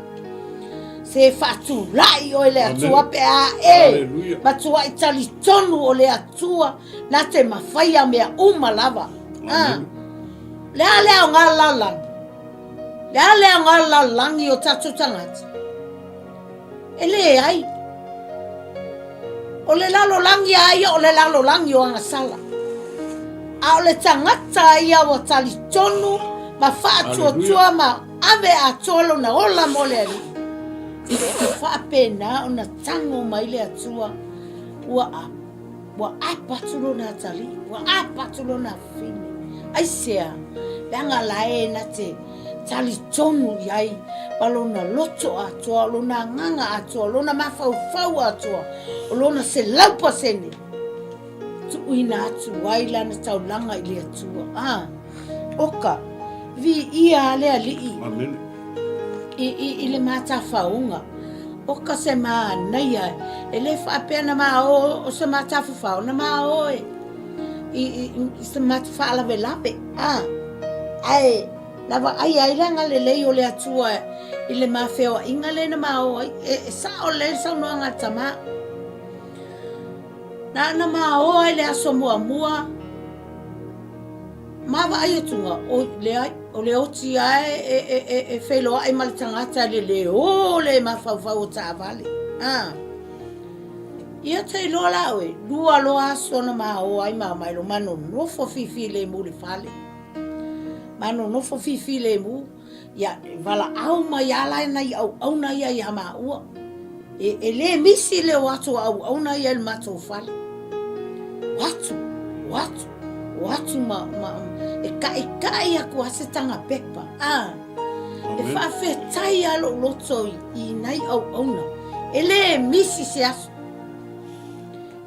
se faatulai oe le Atua pe a e matuai talitonu o le Atua na te mafaia mea uma lava. Ah. Le a le aoga lalolagi? Le a le aoga lalolagi o tatou tagata? E leai. O le lalolagi a ia o le lalolagi o agasala. A o le tagata ia ua talitonu ma faatuatua ma ave atoa lona ola mo le Alii. E faapena ona tago mai le Atua ua Ua apa atu lona atalii, ua apa atu lona afafine. Aisea? Leaga la e na te talitonu i ai ma lona loto atoa, o lona agaga atoa, o lona mafaufau atoa, o lona 100%. Tuuina atu ai lana taulaga i le Atua. Ah, oka, viia a le Alii. Amen. I, i, i le matafaoga. Oka se manaia e le faapea na ma o o se ma tafafao na ma o e i, i, i se ma faalavelave a ae na vaai ai le agalelei o le Atua i le ma feoaiga lea na ma o ai e, e sao lelei le saunoaga a le tama na na ma o ai le aso muamua Ma vaai atuga, oi, leai, o le oti lava e, e, e, e feiloai ma le tagata i le lē o le mafaufau o taavale. A. Ia te iloa la oe, lua loa aso na ma o ai ma omai loa ma nonofo fifilemu i le fale. Ma nonofo fifilemu. Ia, e valaau mai lava la nai auauna ia iā maua. E, e le misi le o atu o auauna ia i le matou fale. O atu, o atu, o atu ma, ma, e kaʻikaʻi aku lava se taga pepa. A, e faafetai lava lou loto i, i nai auauna. E le misi se aso.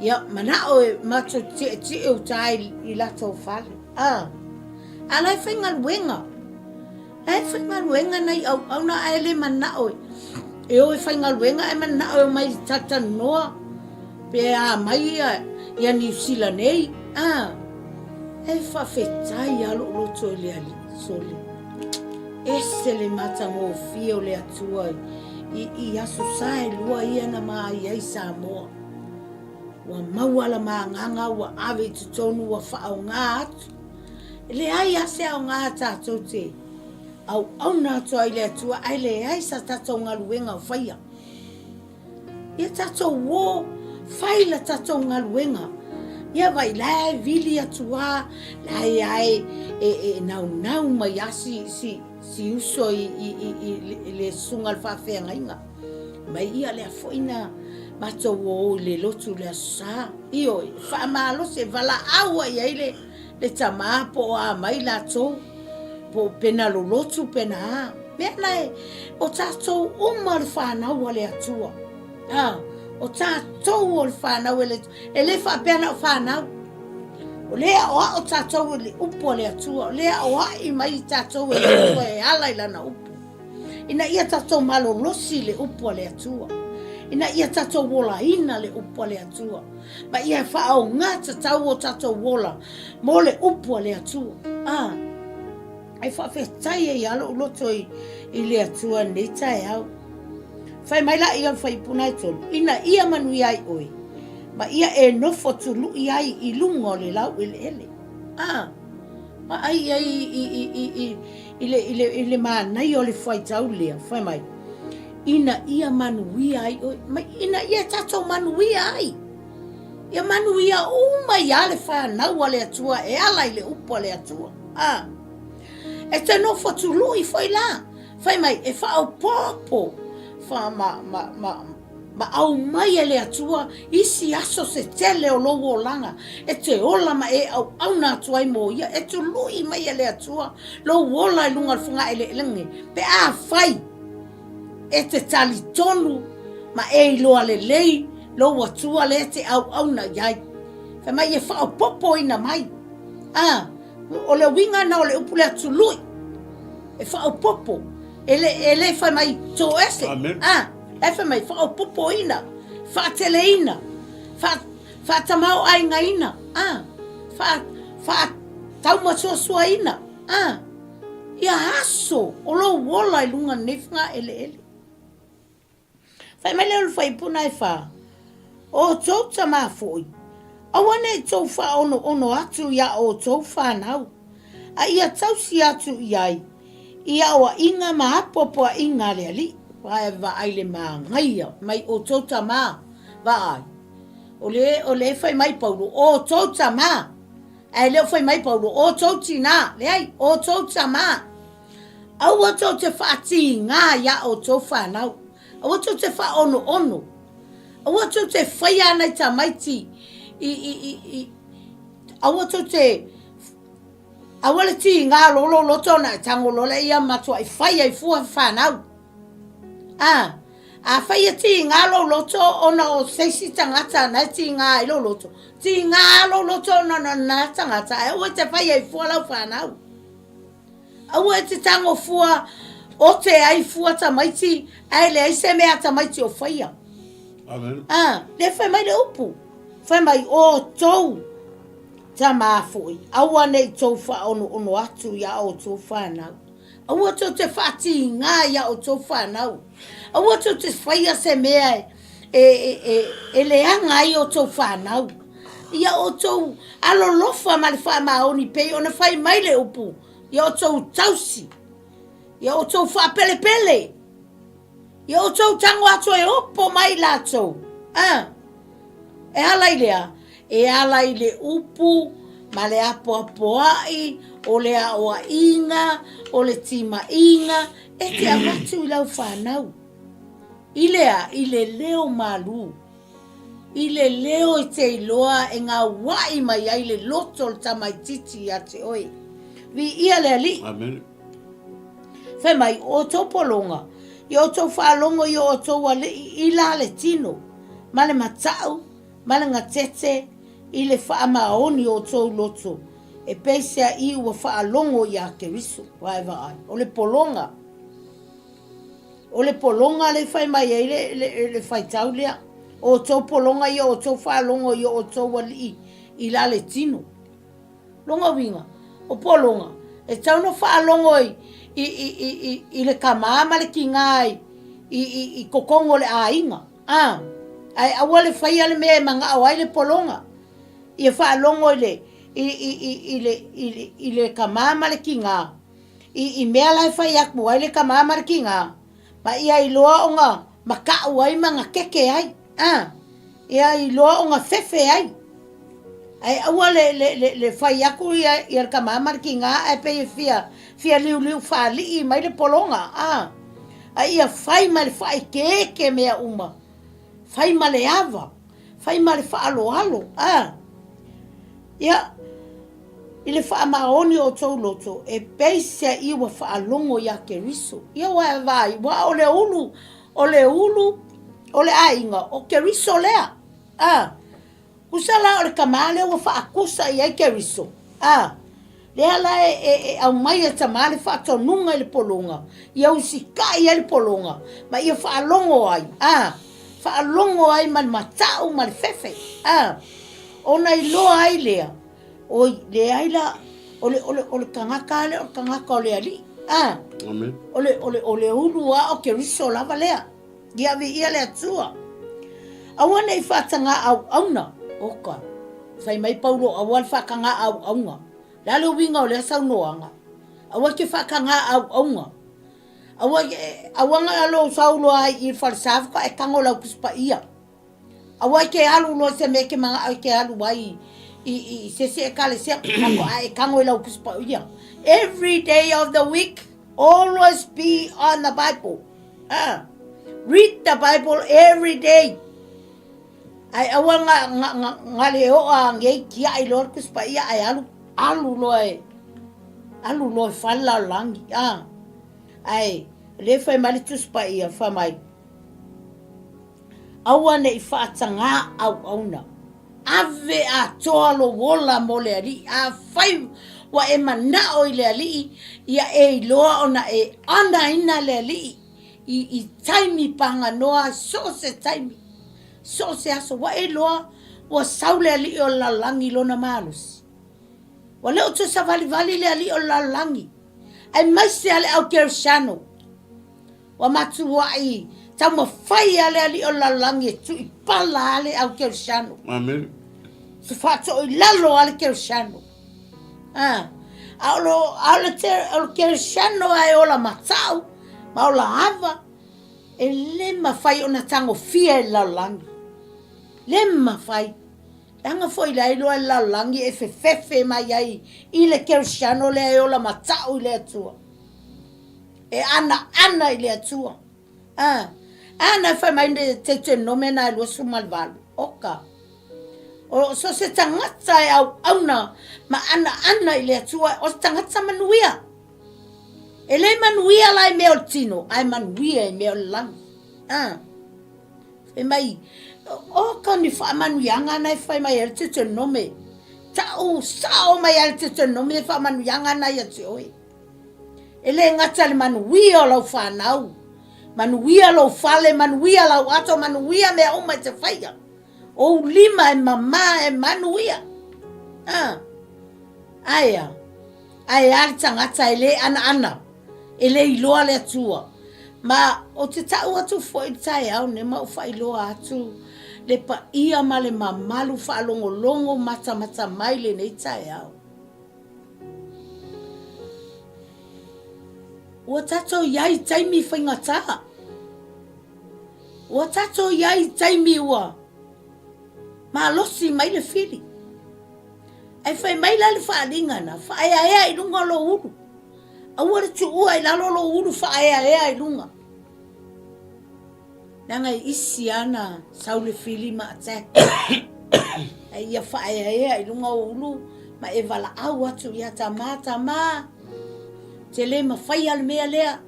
Ia, manao e matou tietie uta i, i latou fale. A, A la e faigaluega. La e faigaluega nai auauna ae le manao e o e faigaluega ae manao e omai talatalanoa pe a mai ia, ia Niu Sila nei. A, e faafetai lava lou loto i le Alii, sole. Ese le matagofie o le Atua i, i aso sa e lua ia na maai ai Samoa. Ua maua la ma agaga, ua ave i totonu, ua faaaoga atu. E leai lava se aoga tatou te auauna atu ai i le Atua, ae leai sa tatou galuega o faia. Ia tatou o, fai la tatou galuega. Ia vai la e vili atu a, la e a e, e, e naunau mai a si, si, si uso i, i, i, i, i le susuga i le faafeagaiga. Mai ia lea foi na matou o i le lotu i le Aso Sa. Ioe, faamalosi e valaau ai i ai le, le tama po o a mai latou, po o pena lolotu pena a. Mea na e, o tatou uma o le fanau a le Atua. A, o tatou o le fanau e le, e le faapea na o fanau. O lea e aoao tatou i le upu a le Atua, o lea e aoai mai tatou e le Atua e ala i lana upu. Ina ia tatou malolosi i le upu a le Atua, ina ia tatou olaina le upu a le Atua, ma ia faaaoga tatau o tatou ola mo le upu a le Atua. A, e faafetai ai lava lou loto i, i le Atua i lenei taeao. Fai mai laia o le fuaiupu lena e tolu, ina ia manuia ai oe, ma ia e nofo tului ai i luga o le laueleele. A, Vaai i ai i, i, i, i, i, le, i, le, i le manaia o le fuaitau lea, fai mai, ina ia manuia ai oe, mai, ina ia tatou manuia ai. Ia manuia uma ia le fanau a le Atua e ala i le upu a le Atua. A. E te nofo tului foi la, fai mai, e faaopoopo, fa, ma, ma, ma, Ma aumai e le Atua isi aso se tele o lou olaga e te ola ma e auauna atu ai mo ia, e tului mai e le Atua lou ola i luga o le fogaeleelege, pe afai e te talitonu ma e iloa lelei lou Atua lea e te auauna i ai. Fai mai e faaopoopoina mai. A, o le uiga na o le upu lea tului, e faaopoopo, e le, e le fai mai toese. Amen. A, E fai mai, faaopoopoina, faateleina, faatamaoaigaina, a, faataumasoasoaina, a, ia aso o lou ola i luga o lenei fogaeleele. Fai mai lea o le fuaiupu lena e fa, O outou tama foi, aua ne i tou faaonoono atu iā outou fanau, a ia tausi atu i ai i aoaiga ma apoapoaiga a le Alii. Vaai vaai le manaia mai outou tama, vaai, o le, o le fai mai Paulo, outou tama, ae le o fai mai Paulo, outou tinā, leai, outou tama. Aua tou te faatīgā iā outou whanau, aua tou te whaonoono, aua tou te whaia ana i tamaiti i, i, i, i, aua tou te Aua le tīgā lo lou loto ona e tago loa lea ia matuai fai ai fua whanau. A, afai e tīgā lou loto ona o seisi tagata na e tīgā ai lou loto, tīgā lou loto ona o na tagata, ae aua e te fai ai fua lau whanau. Aua e te tago fua Ote ai fua tamaiti ae leai se mea a tamaiti o faia. Amen. A, lea fai mai le upu. Fai mai, outou tamā foi, aua ne i tou faaonoono atu iā outou fanau. Aua tou te faatigā iā outou fanau. Aua tou te faia se mea e, e, e, e, e leaga ai outou fanau. Ia outou alolofa ma le faamaoni pei ona fai mai le upu, ia outou tausi, ia outou faapelepele, ia outou tago atu e opo mai i latou. A, e ala i lea, e ala i le upu ma le apoapoai, o le aoaiga, o le timaiga, e te avatu i lau fanau. I lea, i le leo malū. I le leo i te iloa e gauaʻi mai ai le loto o le tamaitiiti iā te oe. Viia le Alii. Amen. Fai mai, o outou pologa, i outou faalogo i o outou alii i la le tino, ma le mataʻu, ma le gatete, i le faamaoni o outou loto, e peiseaʻi ua faalogo iā Keriso. Vaevaai, o le pologa. O le pologa lea e fai mai ai le, le, le faitau lea. O outou pologa ia, o outou faalogo i o outou alii i la le tino. Lona uiga, o pologa, e tatau ona faalogo i, i, i, i, i, i le kamā ma le kigā i, i, i, i totonu o le aiga. A, ae aua le faia le mea e manao ai le pologa. Ia faalogo i le, i, i, i, i le, i le, i le kamā ma le kigā. I, i mea la e fai atu ai le kamā ma le kigā, ma ia iloa ona makaʻu ai ma gakeke ai, a, ia iloa ona fefe ai. Ae aua le, le, le, le fai atu ia, ia le kamā ma le kigā ae pei e fia, fia liuliu faalii mai le pologa, a. A ia fai ma le faaekeeke mea uma, fai ma le ava, fai ma le faaaloalo, a. Ia, i le faamaoni o outou loto, e peiseai ua faalogo iā Keriso. Ia ua e vaai, ua o le ulu, o le ulu o le aiga, o Keriso lea. A, tusa la o le tamā lea ua faatusa i ai Keriso. A, lea la e, e, e aumai e tamā le faatonuga i le pologa, ia usikai ai le pologa, ma ia faalogo ai. A, faalogo ai ma le mataʻu ma le fefe. A, ona iloa ai lea, Oi, leai la, o le, o le, o le tagata lea o le tagata o le Alii. A, Amen. O le, o le, o le ulu a o Keriso lava lea. Ia viia le Atua. Aua ne i faatagā auauna. Oka. Fai mai Paulo, aua le faatagā auauna. Le a le uiga o lea saunoaga? Aua e te faatagā auauna. Aua, aua na lou sau loa ai i le falesa faatoa e tago lau Tusi Paia. Aua e te alu loa i se mea e te manao e te alu ai i, i, i se isi ekalesia, faatoa e tago i lau Tusi Paia. Every day of the week, always be on the Bible. Read the Bible every day. Ae aua nga, nga, nga, nga le oa ngei kiaʻi loa le Tusi Paia ae alu, alu loa e, alu loa e fale lalolagi. Ae, lea fai mai le Tusi Paia, fai mai, Aua ne i faatagā auauna. Ave atoa lou ola mo le Alii. Afai ua e manao i le Alii, ia e iloa ona e anaina le Alii i, i taimi paganoa, so o se taimi, so o se aso. Ua e iloa ua sau le Alii o le lalolagi i lona malosi. Ua le o toe savalivali le Alii o le lalolagi, aemaise a le au Kerisiano. Ua matuai taumafai lava le alii o le lalolagi e tuipala lava le au Kerisiano. Amen. Se faatoilalo lava le Kerisiano. Ah, a o lo, a o le, te, o le Kerisiano lava e ola matau ma ola ava, e le mafai ona tagofia e le lalolagi. Le mafai. Leaga foi la iloa e le lalolagi e fefefe mai ai i le Kerisiano lea e ola matau i le Atua. E anaana i le Atua. A, ana e fai mai le Teutenome na e 28. Oka. O so se tagata e auauna ma anaana i le Atua, o se tagata manuia. E le manuia la i mea o le tino, ae manuia i mea o le lagi. A. Fai mai, oka ni faamanuiaga na e fai mai ai le Teutenome. Ta'u sao mai ai le Teutenome faamanuiaga na ia te oe. E le gata i le manuia o lau fanau, manuia lou fale, manuia lau ato, manuia mea uma e te faia. Ou lima e mama e manuia. A. Ae a? Ae a le tagata e le anaana, e le iloa le Atua. Ma ou te tau atu foi i le taeao nei ma ou faailoa atu le paia ma le mamalu faalogologo matamata mai lenei taeao. Ua tatou i ai i taimi faigata. Ua tatou i ai i taimi ua malosi mai le fili. Ae fai mai la le faaaliga na, faaeaea i luga lou ulu. Aua le tuua i lalo lou ulu, faaeaea i luga. Leaga e isi lava na sau le fili ma attack. Ae ia faaeaea i luga ou ulu ma e valaau atu ia Tama, Tama, ou te le mafaia le mea lea.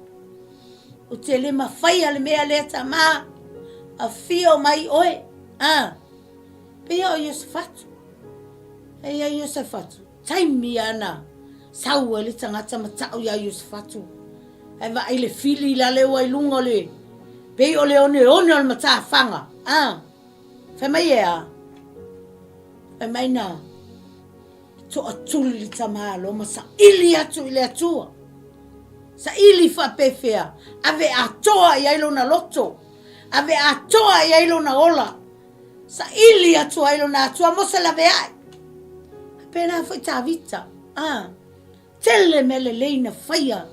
Ou te le mafaia le mea lea Tama. Afio mai oe. Ah. Pei o Iosefatu. Pei o Iosefatu. Taimi lava na sau ai le tagata ma tau ia Iosefatu. Ae vaai le fili la le ua i luga o le, pei o le oneone o le matafaga. A, fai mai e a? Fai mai na toatuli le tamālo ma saili atu i le Atua. Saili faapefea, ave atoa i ai lona loto, ave atoa i ai lona ola. Saili atu ai lona Atua mo se laveai. Faapena foi Tavita. A, tele mea lelei na faia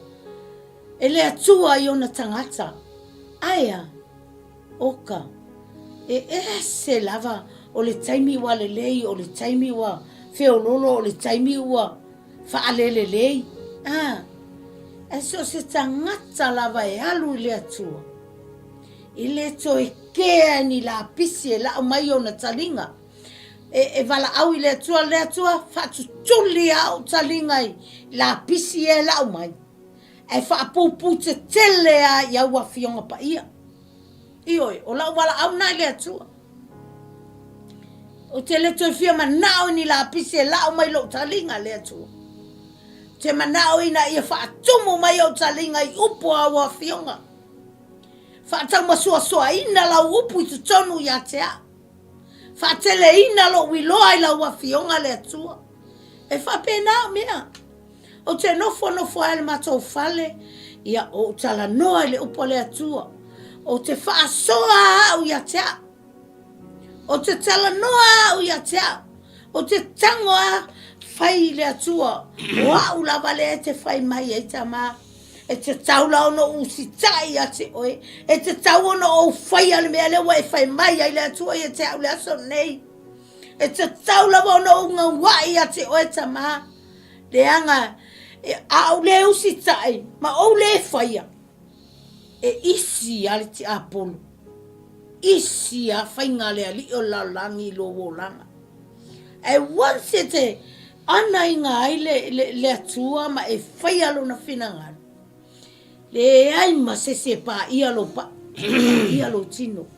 e le Atua i ona tagata. Ae a? Oka, e ese lava o le taimi ua lelei, o le taimi ua feololo, o le taimi ua faalelelei. A, ae so o se tagata lava e alu i le Atua, E le toe kea ni lapisi e lau mai ona taliga. E, e valaau i le Atua, le Atua, faatutuli a ou taliga i lapisi e lau mai. Ae faapupuu tetele a i au afioga paia. Ioe, o lau valaau na i le Atua. Ou te le toe fia manao i ni lapisi e lau mai lou taliga, le Atua. Ou te manao ina ia faatumu mai ou taliga i upu a au afioga. Faataumasoasoaina lau upu i totonu ia te au. Faateleina lou iloa i lau Afioga le Atua. E faapena au mea. Ou te nofonofo ai i le matou fale, ia ou talanoa i le upu a le Atua. Ou te faasoa au ia te au. Ou te talanoa au ia te au. Ou te tango a fai i le Atua. O au lava lea e te fai mai ai tama. E tatau la ona ou usitai ia te oe. E tatau ona ou faia le mea lea ua e fai mai ai le Atua ia te au le aso nei. E tatau lava ona ou gauai ia te oe tama. Leaga a ou le usitai ma ou le faia, e isi a le tiapolo, isi a faiga a le alii o le lalolagi i lou olaga. Ae once e te anaiga ai le, le, le Atua ma e faia lona finagalo, leai ma se isi e paia lou pa, paia lou tino.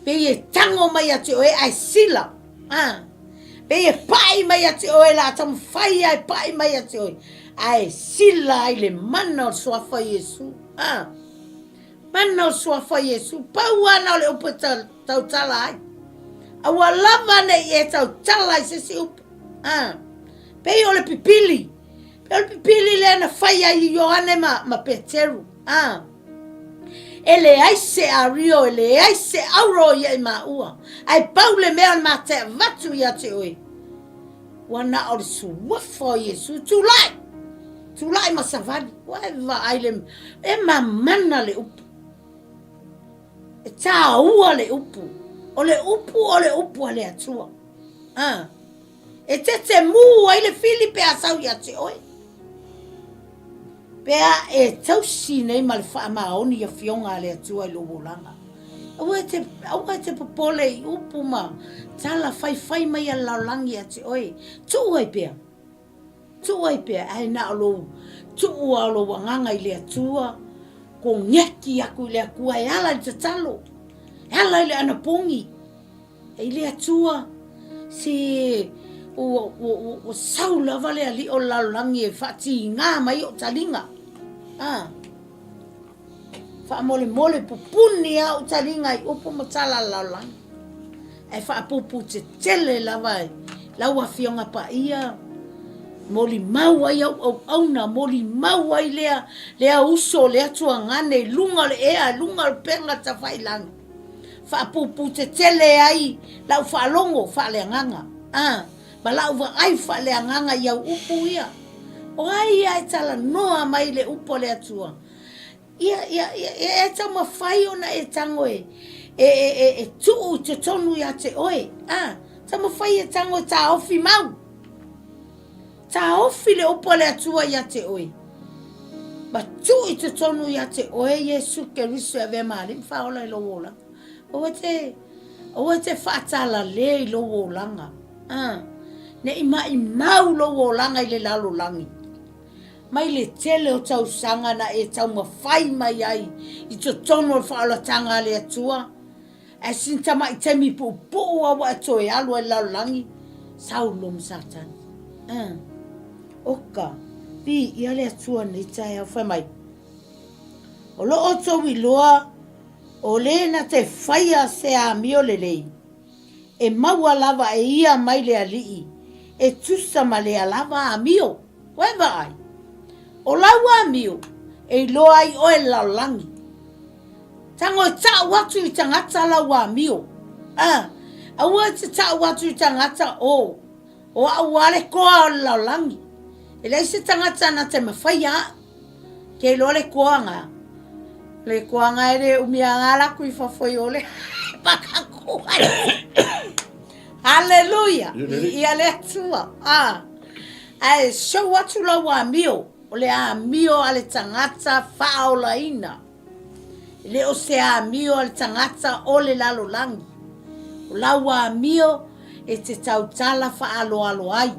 Pei e tango mai ia te oe ae sila. Ah. Pei e pai mai ia te oe la taumafai lava e pai mai ia te oe, ae sila ai le mana o le Suafa o Iesu. Ah. Mana o le Suafa o Iesu. Pau lava na o le upu e tautala ai. Aua lava ne i e tautala i se isi upu. Ah. Pei o le pipili. Pei o le pipili lea na fai ai i Ioane ma, ma Peteru. Ah. E leai se ario, e leai se auro ia i maua, ae pau le mea o le matea avatu ia te oe, ua na o le suafa o Iesu. Tulai! Tulai ma savali. Ua e vaai le, e mamana le upu. E tāua le upu. O le upu o le upu a le Atua. Ah. E tetemu ai le fili pe a sau ia te oe. Pe a e tausi nei ma le faamaoni i afioga a le Atua i lou olaga. Aua e te, aua e te popole i upu ma tala faifai mai a le lalolagi ia te oe. Tuu ai pea. Tuu ai pea, ae na o lou tuu a o lou agaga i le Atua, kogeki aku i le Atua e ala i le tatalo, e ala i le anapogi. E i le Atua, se ua, ua, ua, ua sau lava le alii o le lalolagi e faatigā mai ou taliga. A. Faamolemole pupuni a ou taliga i upu ma tala a le lalolagi. Ae faapupu tetele lava i lau Afioga Paia, molimau ai au auauna, molimau ai lea, lea uso, lea tuagane i luga o le ea, i luga o le upega tafailagi. Faapupu tetele ai lau faalogo faaleagaga, a, ma lau vaai faaleagaga i au upu ia. O ai ia e talanoa mai i le upu a le Atua? Ia, ia, ia, ia e taumafai ona e tago e, e, e, e, e tuu i totonu ia te oe. A, taumafai e tago e taofi mau. Taofi le upu a le Atua ia te oe. Ma tuu i totonu ia te oe Iesu Keriso e avea ma Alii ma Faaola i lou olaga. Aua te, aua te faatalale i lou olaga. A, ne i maimau lou olaga i le lalolagi. Mai le tele o tausaga na e taumafai mai ai i totonu o le faaolataga a le Atua, ae sina tamai taimi puupuu a ua e toe alu ai i le lalolagi, Saulo ma Satani. Uh. Oka, viia le Atua nei taeao, fai mai, O lo outou iloa o le na te faia se amio lelei, e maua lava e ia mai le Alii e tusa ma lea lava amio. Ua e vaai? O lau amio e iloa ai oe le lalolagi. Tago e ta'u atu i tagata lau amio. A, aua e te ta'u atu i tagata, o, o a'u a le koa o le lalolagi. E leai se tagata na te mafaia a'u. Ke iloa le koaga. Le koaga e le umi a ngā laku i fafo i o le pakaku ai. Hallelujah. I, i le Atua. Ah. Ae show atu lau amio, o le amio a le tagata faaolaina. E le o se amio a le tagata o le lalolagi. O lau amio e te tautala faaaloalo ai.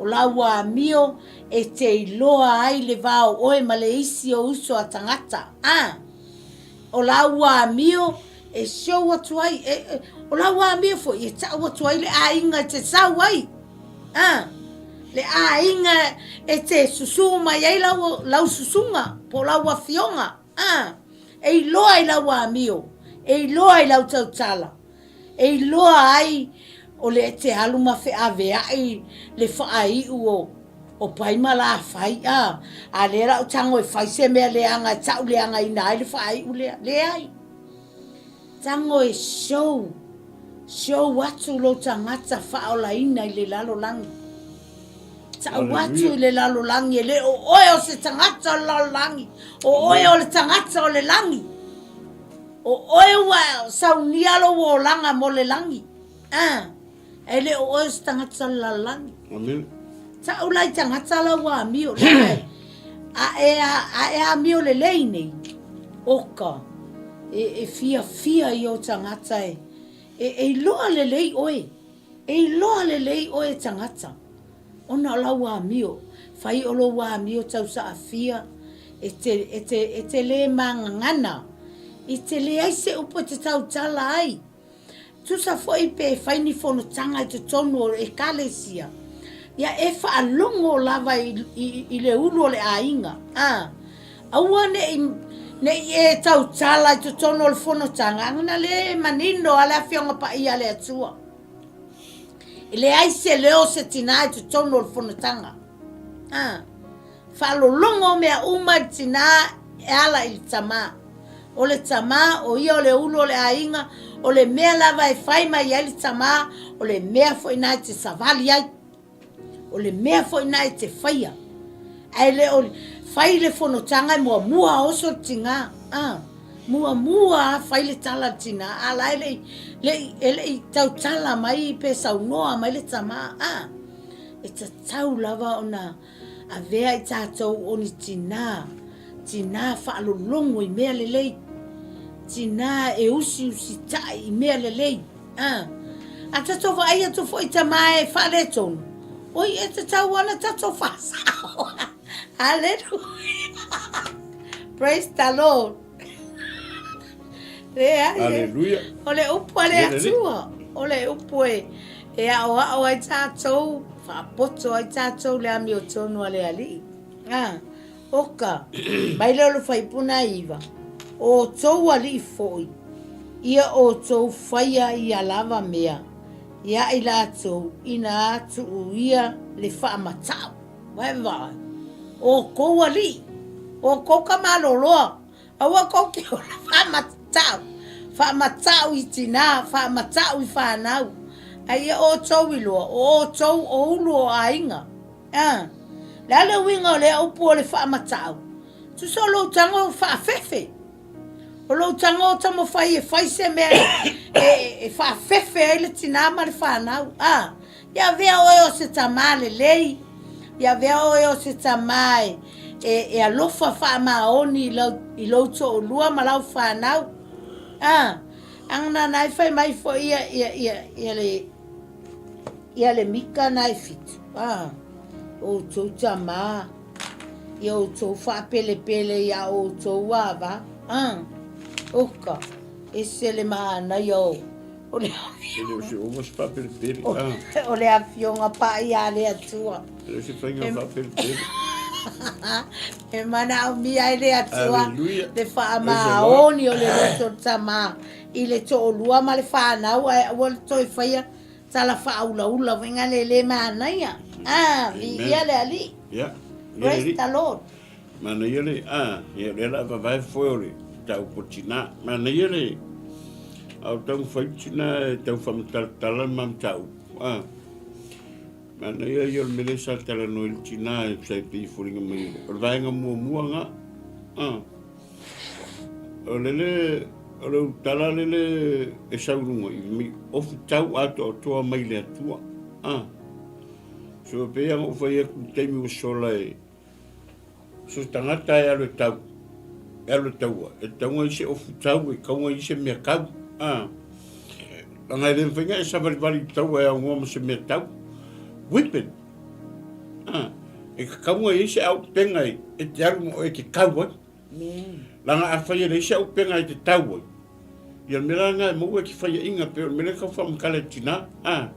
O lau amio e te iloa ai le va o oe ma le isi o uso a tagata. A! O lau amio e show atu ai, e, e, o lau amio foi e tau atu ai le aiga e te sau ai. A! Le aiga e te susū mai ai lau, lau susuga, po o lau afioga. A! E iloa i lau amio, e iloa i lau tautala, e iloa ai o le e te alu ma feaveai le faaiu o, o pai ma lafai, a, a lea la o tago e fai se mea leaga e tau leagaina ai le faaiu lea. Leai. Tago e show, show atu lou tagata faaolaina i le lalolagi. Tau atu i le lalolagi, e le o oe o se tagata o le lalolagi, o oe o le tagata o le lagi. O oe ua saunia lou olaga mo le lagi. Ah, e le o oe o se tagata o le lalolagi. Amen. Tau la i tagata la ua amio, le a e, a e amio lelei nei, oka, e, e fiafia i o tagata e, e, e iloa lelei oe, e iloa lelei oe e tagata, ona o lau amio, fai o lou amio tausaafia, e te, e te, e te lē magagana, i te leai se upu e te tautala ai. Tusa foi pe fai ni fonotaga i totonu o Ekalesia, ia e faalogo lava i, i, i le ulu o le aiga. A, aua ne i, ne i e tautala i totonu o le fonotaga, ana le manino a le Afioga Paia a le Atua. E leai se leo o se tinā i totonu o le fonotaga. A, Faalologo mea uma i le tinā e ala i le tamā. O le tamā, o ia o le ulu o le aiga, o le mea lava e fai mai ai le tamā, o le mea foi na e te savali ai. O le mea foi na e te faia. Ae le o fai le fonotaga e muamua oso le tinā. A, muamua a fai le tala a le tinā, a la e le i, le i, e le i tautala mai pe saunoa mai le tamā. A, e tatau lava ona Avea i tātou o ni tinā, tinā faalologo i mea lelei, tinā e usiusitai i mea lelei. A, a tatou vaai atu foi i tamā e faaletonu, oi e tatau ana tatou faasao. Hallelujah. Praise the Lord. Leai. Hallelujah. O le upu a le Atua. O le upu e, e aoao ai tātou, faapoto ai tātou le amiotonu a le Alii. Ah, Oka, mai lea o le fuaiupu 9, O outou alii foi, ia outou faia ia lava mea ia i latou ina tuuia le faamatau. Vae vaai, o outou alii, o outou kamaloloa, aua tou te ola faamatau, faamatau i tinā, faamatau i fanau, a ia outou iloa, o outou o ulu o aiga. A, le a le uiga o lea upu o le faamatau? Tusa o lou tago faafefe. O lou tago taumafai e fai se mea e faafefe ai le tinā ma le fanau. A, ia avea oe o se tamā lelei, ia avea oe o se tamā e alofa faamaoni i lou toalua ma lau fanau. A, leaga na e fai mai foi ia le Ia le mika na e fitu, a outou tamā, ia outou faapelepele iā outou ava, a, oka, ese le manaia o, o le E le o se ova se faapelepele, a. O le afioga paia a le Atua. E le o se faiga faapelepele. E manaomia ai le Atua le faamaoni o le loto o le tamā i le toalua ma le fanau ae aua le toe faia tala faaulaula foi nga le le manaia. Ah, viia le Alii. Yeah. Praise the Lord. Manaia le, ah, ia lea la vavae foe o le tau po tina. Manaia le, au tau whai tina e tau whamatalatala ma mtau. Ah. Manaia ia o le mele sa tala no i tina e sai pe furinga mai. O le vaenga mua mua nga. Ah. O lele, o le tala lele e sau lunga i mi ofu tau atoatoa mai le Atua. Ah. So pe ia ngou fai aku taimi ua sola e so tagata e alu e tau e alu e taua e taunga i se ofu tau e kaunga i se mea kau. Ah. Langa e le mawhainga e savalivali i taua e aunoa ma se mea tau. Weapon. Ah. E kaunga i se au penga e te alu mo e te kau ai. Langa a whai e leai se aupenga i te tau ai. Ia le mea la nga e maua e te whaiainga pe o le mea lea kau whamakala e tina, a,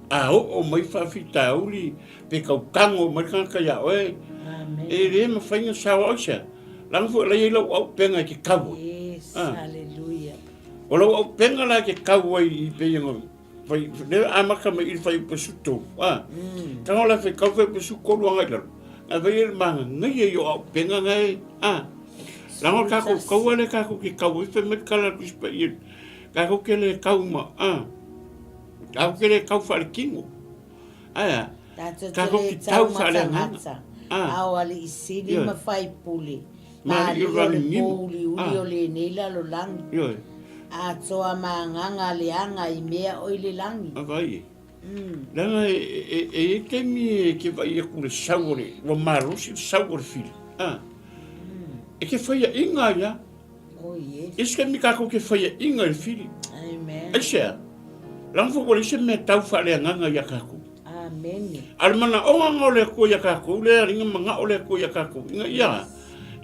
a oo mai whaafitauli pe kau tango mai le kangata ia oe, e le mawhai nga sao ai sea. Langa fo e leai ai lau aupenga i te tau ai. Yes, hallelujah. O lau aupenga la i te tau ai i pe ia fai, le amata mai i le fai upe su tolu, a. Tango la fai kau fai upe su kolu anga i lalo. Ngai vai e le magangaia i o aupenga ngai, a. Lango kākou kaua le kākou ke kau i fai mai kala tu spa i kākou ke le kau ma, a. Kākou ke le kau whaale kingo. Aia, Tātou te kākou le ki tau whaale taumatagata, anganga. A. a o alii sili Ioe. ma faipule, Ma ma alii alii o le rangimo. pōuliuli A. o lenei lalolagi. Ioe. Atoa ma agaga leaga i mea o i le lagi. A vai e. Leaga e i ai taimi e ke vaai aku le sau o le, ua malosi le sau o le fili. A. E ke faiaʻiga ai a. Oh yes. I se taimi kākou ke faiaʻiga i le fili. Amen. Aisea? Leaga foi ua leai se mea tau faaleagaga iā kākou. Amene. A o le manaʻoga o le Akua iā kākou, le aliga manaʻo o le Akua iā kākou, ina ia,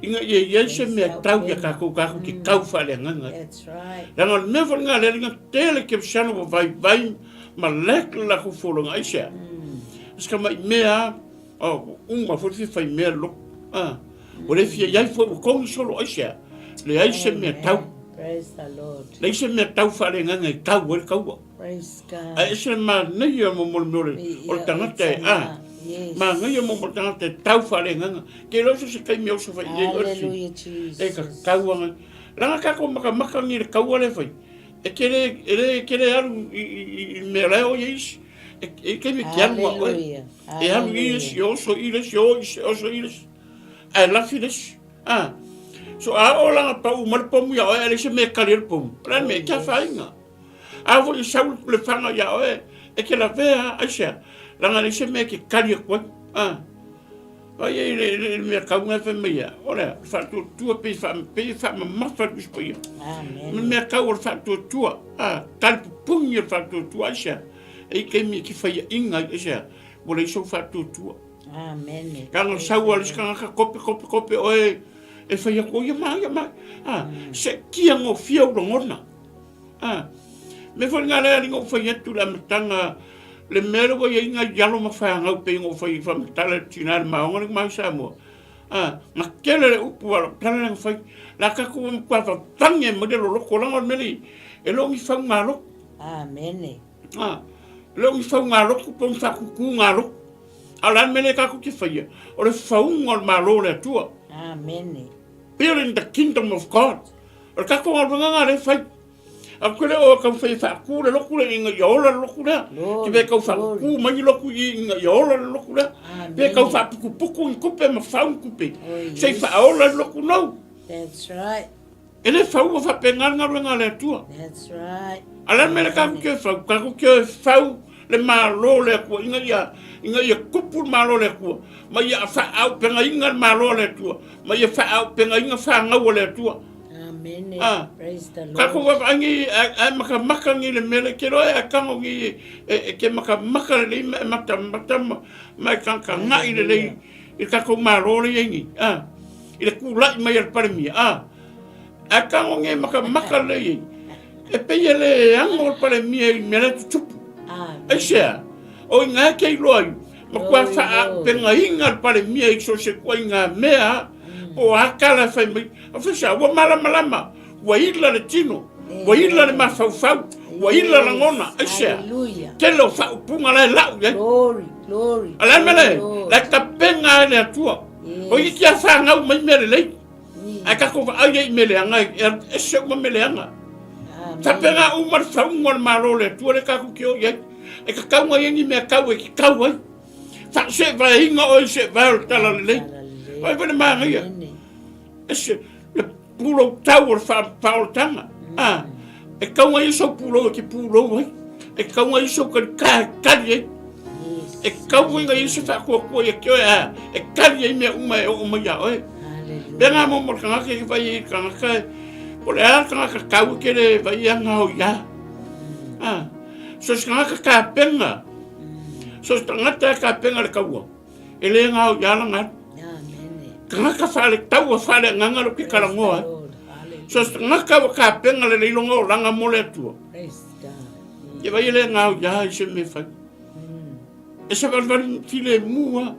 ina ia i ai se mea tau iā kākou, kākou ke kau faaleagaga ai. That's right. Leaga o le mea foi lena a le aliga tele kerisiano ua vaivai ma lack le latou folauga, aisea? Se tamaʻi mea a, oh, ua uma foi le fia fai mea le loto, a, ua le fia i ai foi, ua togi solo, aisea? Leai se mea tau. Praise the Lord. Leai se mea tau faaleagaga e tau ai le taua. Praise God. Ae ese le manaia mo mo le mea o le, o le tagata e, a, manaia mo mo le tagata e tau faaleagaga. Ke iloa so se taimi e oso fai i ai oe le fili. Hallelujah, Jesus. E ka tau anga. Leaga kākou makamaka ni le kaua le fai. E ke le, e le, ke le alu i, i, i, i mea la e o i isi. E, e taimi ke alu a oe. Hallelujah. E alu i isi, e oso i le isi, o isi, oso i le isi. Ae lafi le isi. A. So a o langa pau ma le pomu ia oe, a le se mea kali e le pomu. O le a mea, e kia whainga. A foi e sau le fanga iā oe, e ke lavea, aisea, leaga e leai se mea e ke kali atu ai. A. Vai ai le, le, le mea kaunga e fai mai ia, o lea, le faatuatua pei wha, pei e whaamamafa le Tusi Paia. Amen. Me mea kau o le faatuatua, a, kali pupungi o le faatuatua, aisea, e i taimi e ke whaiaʻiga ai, aisea, ua leai sou faatuatua. Amen. Leaga o sau a le isi tagata, kope, kope, kope oe, e fai atu, o ia mai, ia mai. A, seʻitia gofie ou lagona. A, me foi ngā lea ringa o whai atu le amataga, le mea le wai ai ngā i alo ma whaangau pe ingo whai whamatala le tina le maonga le mai Samoa. A, na tele le upu a lou tala lea na fai, la tatou ua matua vavage mai le loloto leaga o le mea lea e le o ni faugalotu. Amene. A, e le o ni faugalotu po o ni faatutugalotu. A o le a le mea lea tatou te faia? O le fauga o le Malo o le Atua. Amene. Building the kingdom of God. O le tatou galuega lena lea e fai. A ke le o kau fai whaaku le loku le inga ia ola le loku lea. Ke pe kau whaaku mai loku i inga ia ola le loku lea. Pe kau whaapukupuku i kupe ma whau kupe. Sei whaaola le loku nau. That's right. E le whau o whape ngarngaru ngā le atua. That's right. A le mele kaku ke whau, kaku ke whau le malo le atua, inga ia, inga ia kupu le malo le atua, ma ia whaau penga inga le malo le atua, ma ia whaau penga inga whangau le atua. Amene. Ah. Praise the Lord. Ka ko vaangi ai maka maka ngi le mele ke roe a kango ngi e, e ke maka maka le lei ma mata mata ma e kanka ngai le lei i ka ko malo le ngi. Ah. I le kula'i mai al palemia. Ah. A kango ngi maka maka le lei. E peia le ango le palemia i mele tutupu. Amen. Ai sea. O i ngā kei loa i ma kua wha penga inga le palemia i so se kua i ngā mea o a kala whai mai. A whai ua malamalama, ua ila le tino, ua ila le mafaufau, ua ila lagona, aisea? Tele o faaupuga la e lau i ai. Glory, glory. A le a le mea lea? La e tapena ai le Atua. O i kia whāngau mai mea lelei. Ae tatou vaai ai i mea leaga, e ese uma mea leaga. Tapena uma le faauga o le Malo o le Atua lea tatou te o i ai. E tatau ai ni mea tau e te tau ai. Faasevaeina oe i sevae o le talalelei. Oi foi le manaia. Ese le pulou tau o le faaolataga. A, e tau ai sou pulou e te pulou ai. E tau ai sou kalikā e kali ai. E tau ai se faatuatua ia te oe, a, e kali ai mea uma e oo mai iā oe. Pea ngā momo o le tagata e fai ai le tagata, po o le a le tagata tau e kele vai ia ngao ia. A, so se tagata kapena, so se tagata e kapena le kaua, e le ngao ia la ngalu. Tagata faale taua faale agaga lo ke kalagoa ai. So se tagata ua kapena le leiloga o laga mo le Atua. Ke vai e le ngao ia i se mea fai. E se valivali filemu a.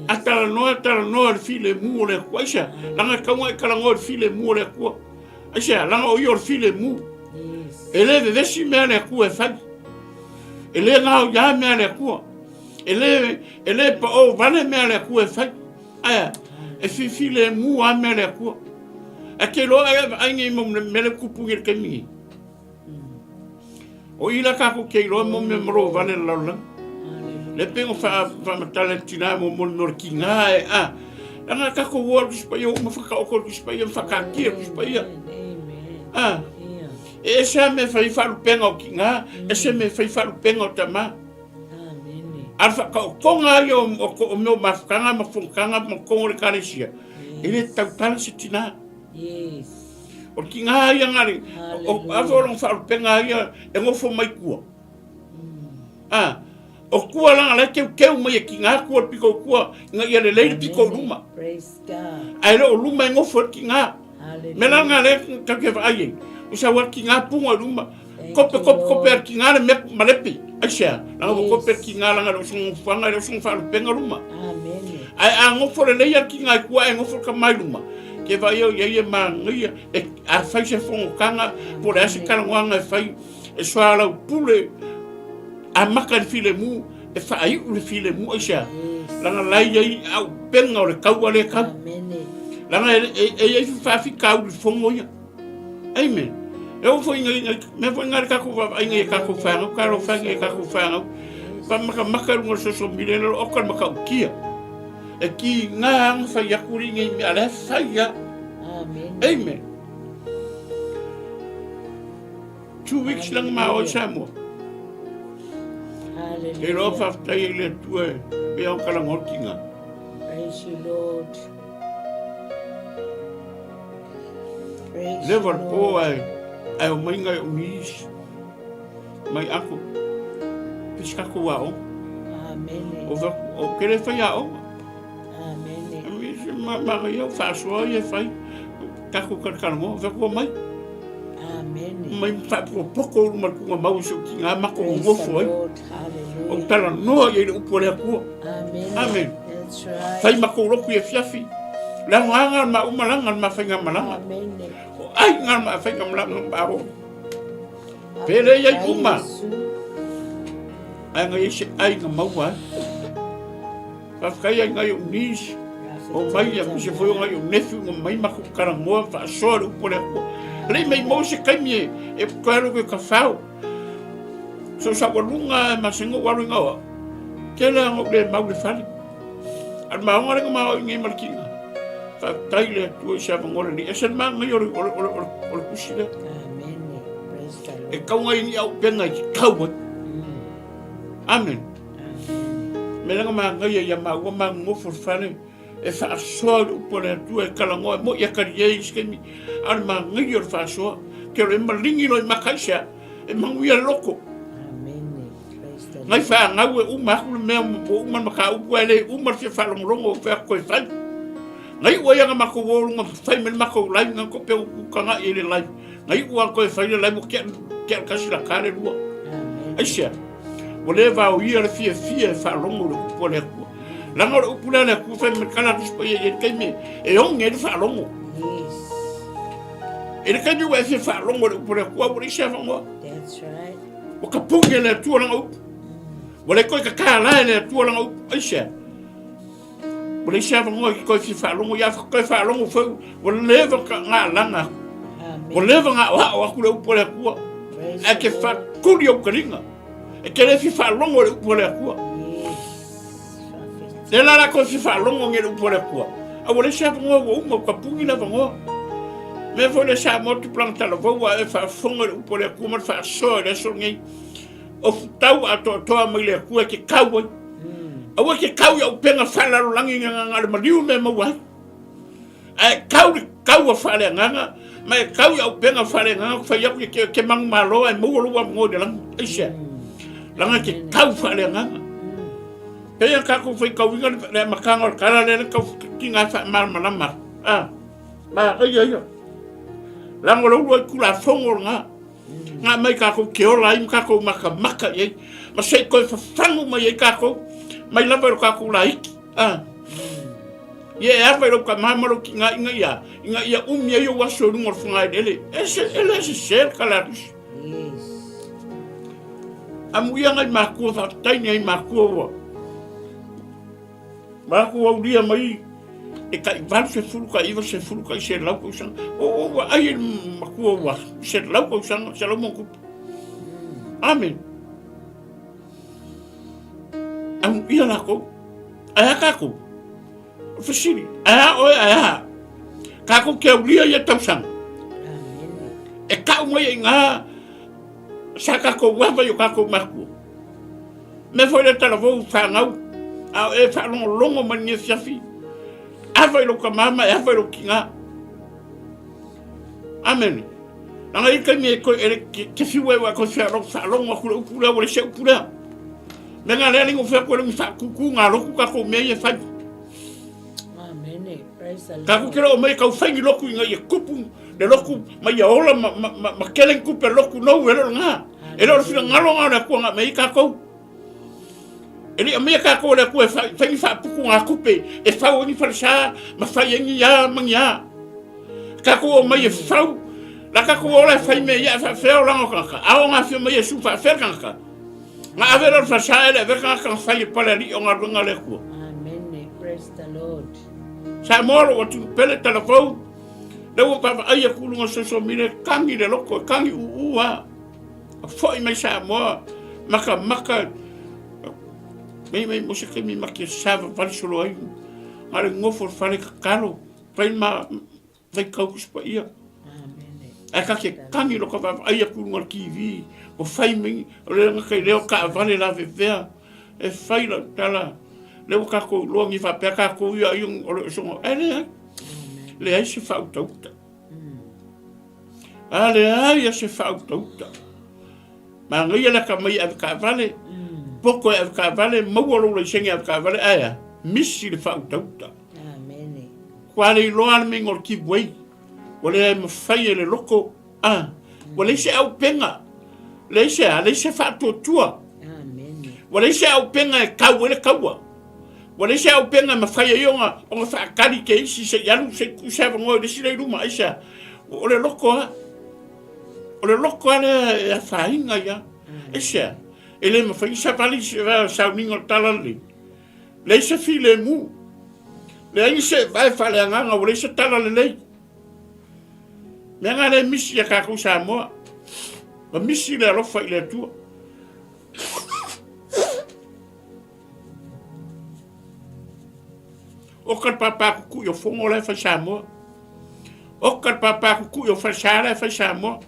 A talanoa, talanoa le filemu o le Atua. Aisea? Laga e taua e kalagoa le filemu o le Atua. Aisea? Laga o ia o le filemu. E le vevesi mea le Atua e fai. E le ngao ia mea le Atua. E le, e le paʻo vale mea le Atua e fai. Ae, e filemu lava mea le Atua. Ae ke iloa e vaai nei mo mea le tupu i le taimi nei. O i la tatou te iloa mo mea malo vale le lalolagi. Le pei ona faamatala e le tina mo mo le mea o le tiga e a. Leaga tatou o atu i Sipaia uma whakaoko atu i Sipaia ma whakaakia atu i Sipaia. A. E ese a mea fai faalupenga o tiga, ese mea fai faalupenga o tama. A le whakaokonga ia o mea o mafutaga ma fonotaga ma totonu o le ekalesia, e le tautala se tina. O le tiga ia ngari, o afe o lona faalupenga ia e nofo mai tua. A, o tua langa la e keukeu mai e tiga tua le pito i tua, ina ia lelei le pito i luma. Ae le o luma e nofo ai le tiga. Mea la lena lea tatou te vaai ai, o sau a tiga puga i luma, kope kope kope a le tiga le mea malepe. Aisea? Leaga ua kope le tiga leaga e le o se nofoaga, e le o se faalupega luma. Ae a nofo lelei a le tiga i tua ae nofo le tama i luma, ke vaai au i ai e manaia, e, a fai se fonotaga, po o le a se talanoaga e fai, e soalaupule amata i le filemu, e faaiu le filemu. Aisea? Leaga la e i ai auupega o le taua lea e tau. Leaga e i ai faafitauli fono ia. Amen. E oo foi ina, mea foi na le tatou vaavaaiga i a tatou fanau, talofaga i a tatou fanau, faamatamata i luga o le social media, lalo oka le matautia. E tiga lava ona fai atu alii nei mea, a o la e fai lava. Amen. 2 weeks langa ma o i Samoa. Ke iloa faafetai ai le Atua e pea o kalagotiga. Praise you, Lord. Praise Leva le po ae, ae o mai ngai o nisi. Mai ako. Pisi kako aoga. Amen. O, o kele fai aoga. Amen. Ma, ma ia faasoa ia fai. Kako kalakalagoa, fai mai. Amen. Mai faapokopoko ulu ma le tuga mau i si ou tiga mako nonofo ai. O talanoa i ai le upu a le Atua. Amen. Amen. That's right. Fai makou lotu i afiafi. Le aogaga o le maʻu malaga le mafaigamalaga. O aiga le mafaigamalaga ma o. Pele iai uma. Ae ngai se aiga maua ai. Faafetai ai ngai o niece. O mai ia se foi o ngai o nephew ngo mai ma ku karangoa faasoa le upu a le Atua. Lei mai mo se taimi e e toe alu ke ka fao. So sa ua lunga e ma se ngo alu inga oa. Tele a ngo le mau le fale. A le maonga le ma o ingi ma le kinga. Faafetai le Atua i se avanoa lelei. E se le maga o le o le o le o le tusi lea. Amen. Praise the Lord. E kau ngai ni au penga i te kau ai. Amen. Me langa magaia ia maua magogofo le fale e faasoa i le upu a le Atua e talanoa e moi a kali ai i se taimi a o le magaia o le faasoa ke o le maligi loa i maka aisea e manuia le loko. Ngai fanau e uma aku le mea ua uma le mataupu ae le uma le fia faalogologo o fea toe fai. Ngai ua ia na matou o luga fai mai le matou live na ko pe u kanga i le live. Ngai ua toe fai le live ua tea tea kasi la kale lua. Aisea. Ua le vaoia le fiafia e faalogo i le upu a le Atua. Leaga o le upu lea a le Atua fai mai kala atu paia i le taimi e oge ai le faalogo. Yes. I le taimi ua e fia faalogo i le upu a le Atua, ua leai se avanoa. That's right. Ua kapuni e le Atua lana upu. Ua le toe tatala e le Atua lana upu. Aisea? Ua leai se avanoa e toe fia faalogo ia toe faalogo foi ua leva ngā lana aku. Ua leva ngā oao aku le upu a le Atua. Ae ke whakuli au karinga. E te le fia faalogo i le upu a le Atua. Le la la koe fia faalogo nge le upu a le Atua. A ua leai se avanoa ua uma, ua tapuni le avanoa. Mea foi le Samoa tupulaga talavou a e faafofoga i le upu a le Atua ma le faasoa i le aso lenei. O futau atoatoa mai le Atua e te kau ai. Aua e te kau i auupega faalalolagi na le maliu mea maua ai. Ae kau le kaua faaleagaga ma e kau i auupega faaleagaga fai atu ke, ke manumalo ae maua lou avanoa i le lagi. Aisea? Leaga e te kau faaleagaga. Pei a tatou faitauina le amataga o le tala lea le tau tiga faamalamalama. Ah, manaia ia. Leaga o le ulu ai Tulafono lena. Ngā mai kākou ke ola ai ma kākou makamaka i ai. Ma se i koe fafagu mai ai kākou. Mai lava i lo kākou laiki. Ah. Ia e ava i lou kamā ma lou kiga ina ia, ina ia umi ai ou aso i luga o le fogaeleele. E se, e le sese le kala a Rusi. Yes. Amuia ngai makua, faafetai ni ai makua ua. Maku aulia mai e tai 80, tai 90, tai 100 tausaga. O, o, ua ai e makua ua 100 tausaga, 100 ma tupu. Amen. Amuia lakou. Ae a kākou? O fesili, ae a oe, ae a? Kākou ke aulia ia tausaga. E kau mai ai ngā sa kākou ava i o kākou makua. Mea foi le talavou whanau, a o e whaalongolongo mai ni afiafi. Ava i lou kamama e ava i lou kinga. Amen. Langa i taimi e koe e ke, ke fiu e ua koe whaalongo aku le upu lea, ua le se upu lea. Me ngā lea lingo whea koe lengi whaakuku ngā loku kākou mea ia whai. Amen. Praise the Lord. Kākou ke loo mai kau whaingi loku i ngā ia kupu, le loku ma ia ola ma, ma, ma, ma keleng kupe loku nou e lolo ngā. E le o le finagalo ngā o le Atua ngā mea i kākou. E le mea kākou o le Atua e whai, whaingi whaapuku ngā kupe, e whau angi whalesā, ma whai angi ia, mangi ia. Kākou o mai e whau, la kākou ola e whai mea ia e whaawhea o langa o kangaka. A o ngā whio mai e su whaawhea kangaka. Ngā ave rau whasā e le ave kangaka ngā whai e pale ali o ngā runga le Atua. Amen. Praise the Lord. Sa moa lo atu pele talavou, le ua vaavaai aku i luga o social media, kagi le loko, e kagi uu a. Foi mai Samoa, makamaka, mei mai mo se taimi ma ke savavali solo ai, ma le nofo i le fale tatalo, fai ma faitau Tusi Paia. Ae ka ke kagi lo ka vaavaai atu i luga o le TV, ua fai mai, o le gata i lea o taavale lavevea, e fai lau tala, lea ua tatou iloa ni faapea tatou ia ai o le soga, ae leai, leai se faautauta. A leai se faautauta. Manaia le atamai e avetaavale, poto e avetaavale, maua lou laisene avetaavale, ae a, misi le faautauta. Ua le iloa le meiga o le give way. Ua leai mafai e le loko, a, ua leai se auupega, leai se a, leai se faatuatua. Ua leai se auupega e kau ai le kaua. Ua leai se auupega e mafai ai ona ona faatali ke isi se i alu se i tuu se avanoa i le isi lea i luma. Aisea? O le loto lava. O le loto lava lea e afaina ai lava. Aisea? E le mafai ona savali se sauniga o le tala lenei. Leai se filemu. Leai ni seevae faaleagaga ua leai se tala lelei. Mea na lea e misi ia tatou Samoa. Ua misi le alofa i le Atua. Oka le pāpākukui o Fogo la e fai Samoa. Oka le pāpākukui o Falesā la e fai Samoa.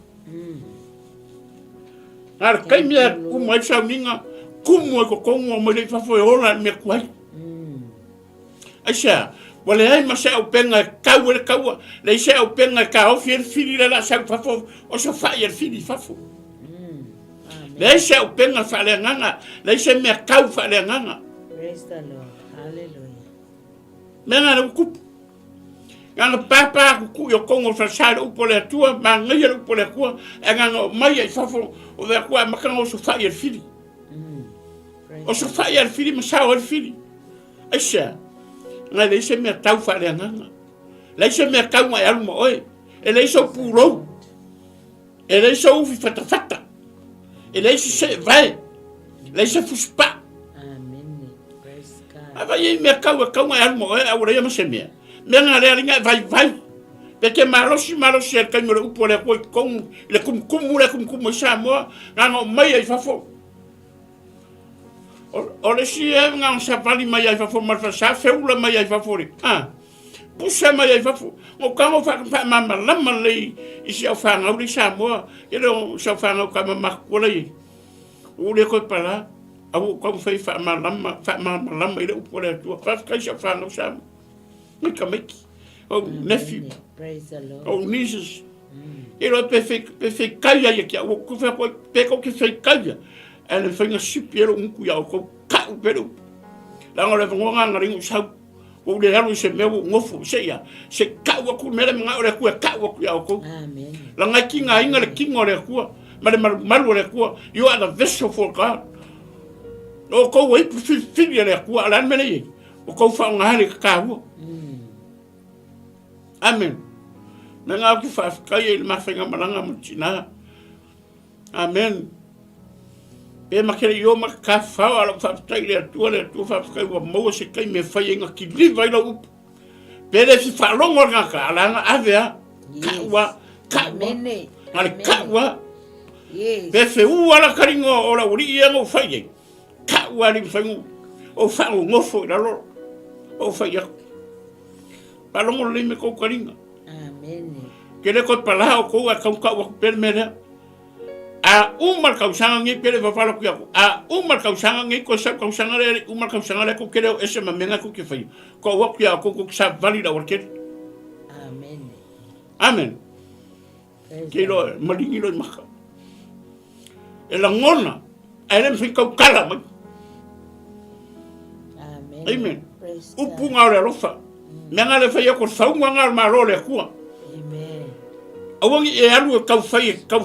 A le taimi e uma ai sauniga, kumu ai totonu o mai lea i fafo e ola i le mea tuai. Aisea? Ua leai ma se auupega e tau ai le taua, leai se auupega e taofi ai le fili lea o le a sau i fafo, osofai e le fili i fafo. Leai se auupega faaleagaga, leai se mea tau faaleagaga. Praise the Lord. Hallelujah. Mea na le ua tupu. Na ona pāpā kukui o kongo o falesa i le upu a le Atua, manaia le upu a le Atua, ae na ona omai ai i fafo o le Atua amata ona osofai e le fili. Osofai e le fili ma sao ai le fili. Aisea? Na e leai se mea tau faaleagaga. Leai se mea tau na e alu ma oe. E leai sou pulou. E leai sou ufi fatafata. E leai se seevae. Leai se fusipaa. A vai ai mea kau e kau na e alu ma oe, a ua leai ma se mea. Mea na lea linga e vaivai. Pe te malosi malosi ai le taimi o le upu a le Atua i totonu i le kumukumu lea e kumukumu ai Samoa, na ona omai ai i fafo. O le isi e na ona savali mai ai i fafo ma le falesa, feula mai ai i fafo le, a, pusa mai ai i fafo. No tago faamalamalama lelei i si au fanau lea i Samoa, e le o si au fanau tama matutua la i ai. Ua ou le toe pala, a ua ou taumafai e faamalama, faamalamalama i le upu a le Atua. Faafetai si au fanau Samoa. Mai tamaiti, ou nephew, ou nieces. E iloa pe fei, pe feikai ai ia te au, ou te fai atu ai, pe tou te feikai ia, ae le mafai ona sipi ai lou gutu ia outou, ka'u pea le upu. Leaga o le avanoa lena na leai ona ou sau, ua ou le alu i se mea ua ou nofo, se i a, se i ka'u atu le mea lea e mana'o le Atua e ka'u atu ia outou. Leaga e tigaina le tino o le Atua ma le malumalu o le Atua, you are the vessel for God. O outou ua ipu filifili e le Atua, a o le a le mea lea e i ai? Ua tou faaaoga le taua. Amen. Me ngā ou te whaafetai e i le mawhainga malanga mo tina. Amen. Pe ma kere i o ma ka whao ala whaafetai le atua le atua whaafetai ua maua se kai me whai e ngā ki liva i lau upu. Pe le fi whaalongo ngā ka ala nga ave a. Ka ua, ka ua. Ngā le ka ua. Pe fe ua la karinga o la uri i anga u whai ei. Ka ua li whai o whaangongofo i lalo o whai aku. Faalogo lelei me kou kaliga. Amene. Ke le koe palaha o kou a kaukau aku pea le mea lea. A uma le tausaga nei pea le fafalo atu ia aku. A uma le tausaga nei koe sau tausaga lea le uma le tausaga lea kou te le o ese ma mea na kou te faia. Kou atu ia kou kou te savali i le aualatele. Amene. Amen. Ke iloa maligi loa i maka. E lagona, ae le mawhai kau kala mai. Amen. Amen. Upu ngā o le alofa. Mea ngā le whai ako whaunga ngā o le malo le akua. Amen. Aua ni e alu e kau whai e kau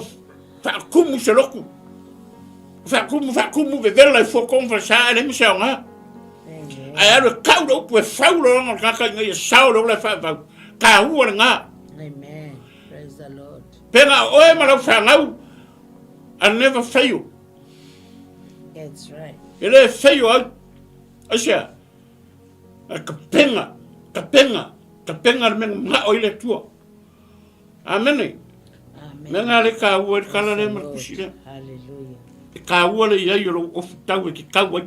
whaakumu se loku. Whaakumu, whaakumu, vevela i fua konga whasa, e le misa o ngā. Ae alu e kau le upu e whau le oranga o le kaka i ngai e sao le ola e whaavau. Ka hua le ngā. Amen. Praise the Lord. Pena oe ma lau fanau, I never fail. That's right. E le fail au. Aisea, a kapenga, kapenga, kapenga le mea ngao i le Atua. Amene. Amen. Mea ngā le kāua i le kala le ma le kusi lea. Hallelujah. E kāua le iai o lou ofu tau e ke kau ai.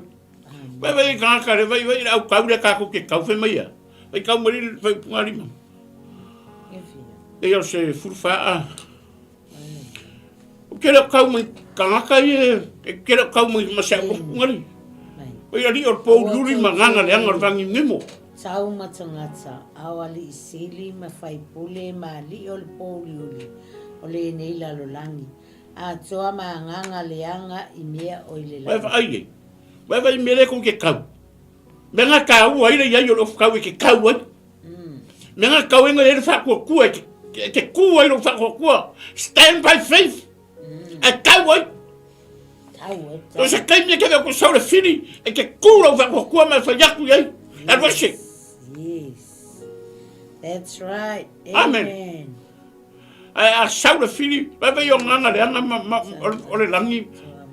Vai vai i kāka le vai vai le au kau le kākou ke kau whai mai ia. Vai kau mai le whai upunga lima. E o se furufaa. O ke leo kau mai kangaka i e, e ke leo kau mai ma se au upunga li. O ia li o le pō uriuri ma nganga le anga o le vangi ngimo. Tau ma tagata, ao aliʻi sili ma faipule ma aliʻi o le pōuliuli o lenei lalolagi, atoa ma agaga leaga i mea o i le Vai lagi. vaai e, vai vai mele kou ke kau. Me nga kāua ai le iai o le ofu kau e ke kau ai. Me nga kau e nga e le whaakuakua e ke, e ke kū ai lou whaakuakua. Stand by faith. E kau ai. Tau e O se taimi e keve ko sau le whiri, e ke kū lou whaakuakua ma e whai aku iai. Alu ese. Yes. That's right. Amen. Ae a sau le fili, vaivai o gaga leaga ma, ma, o le lagi,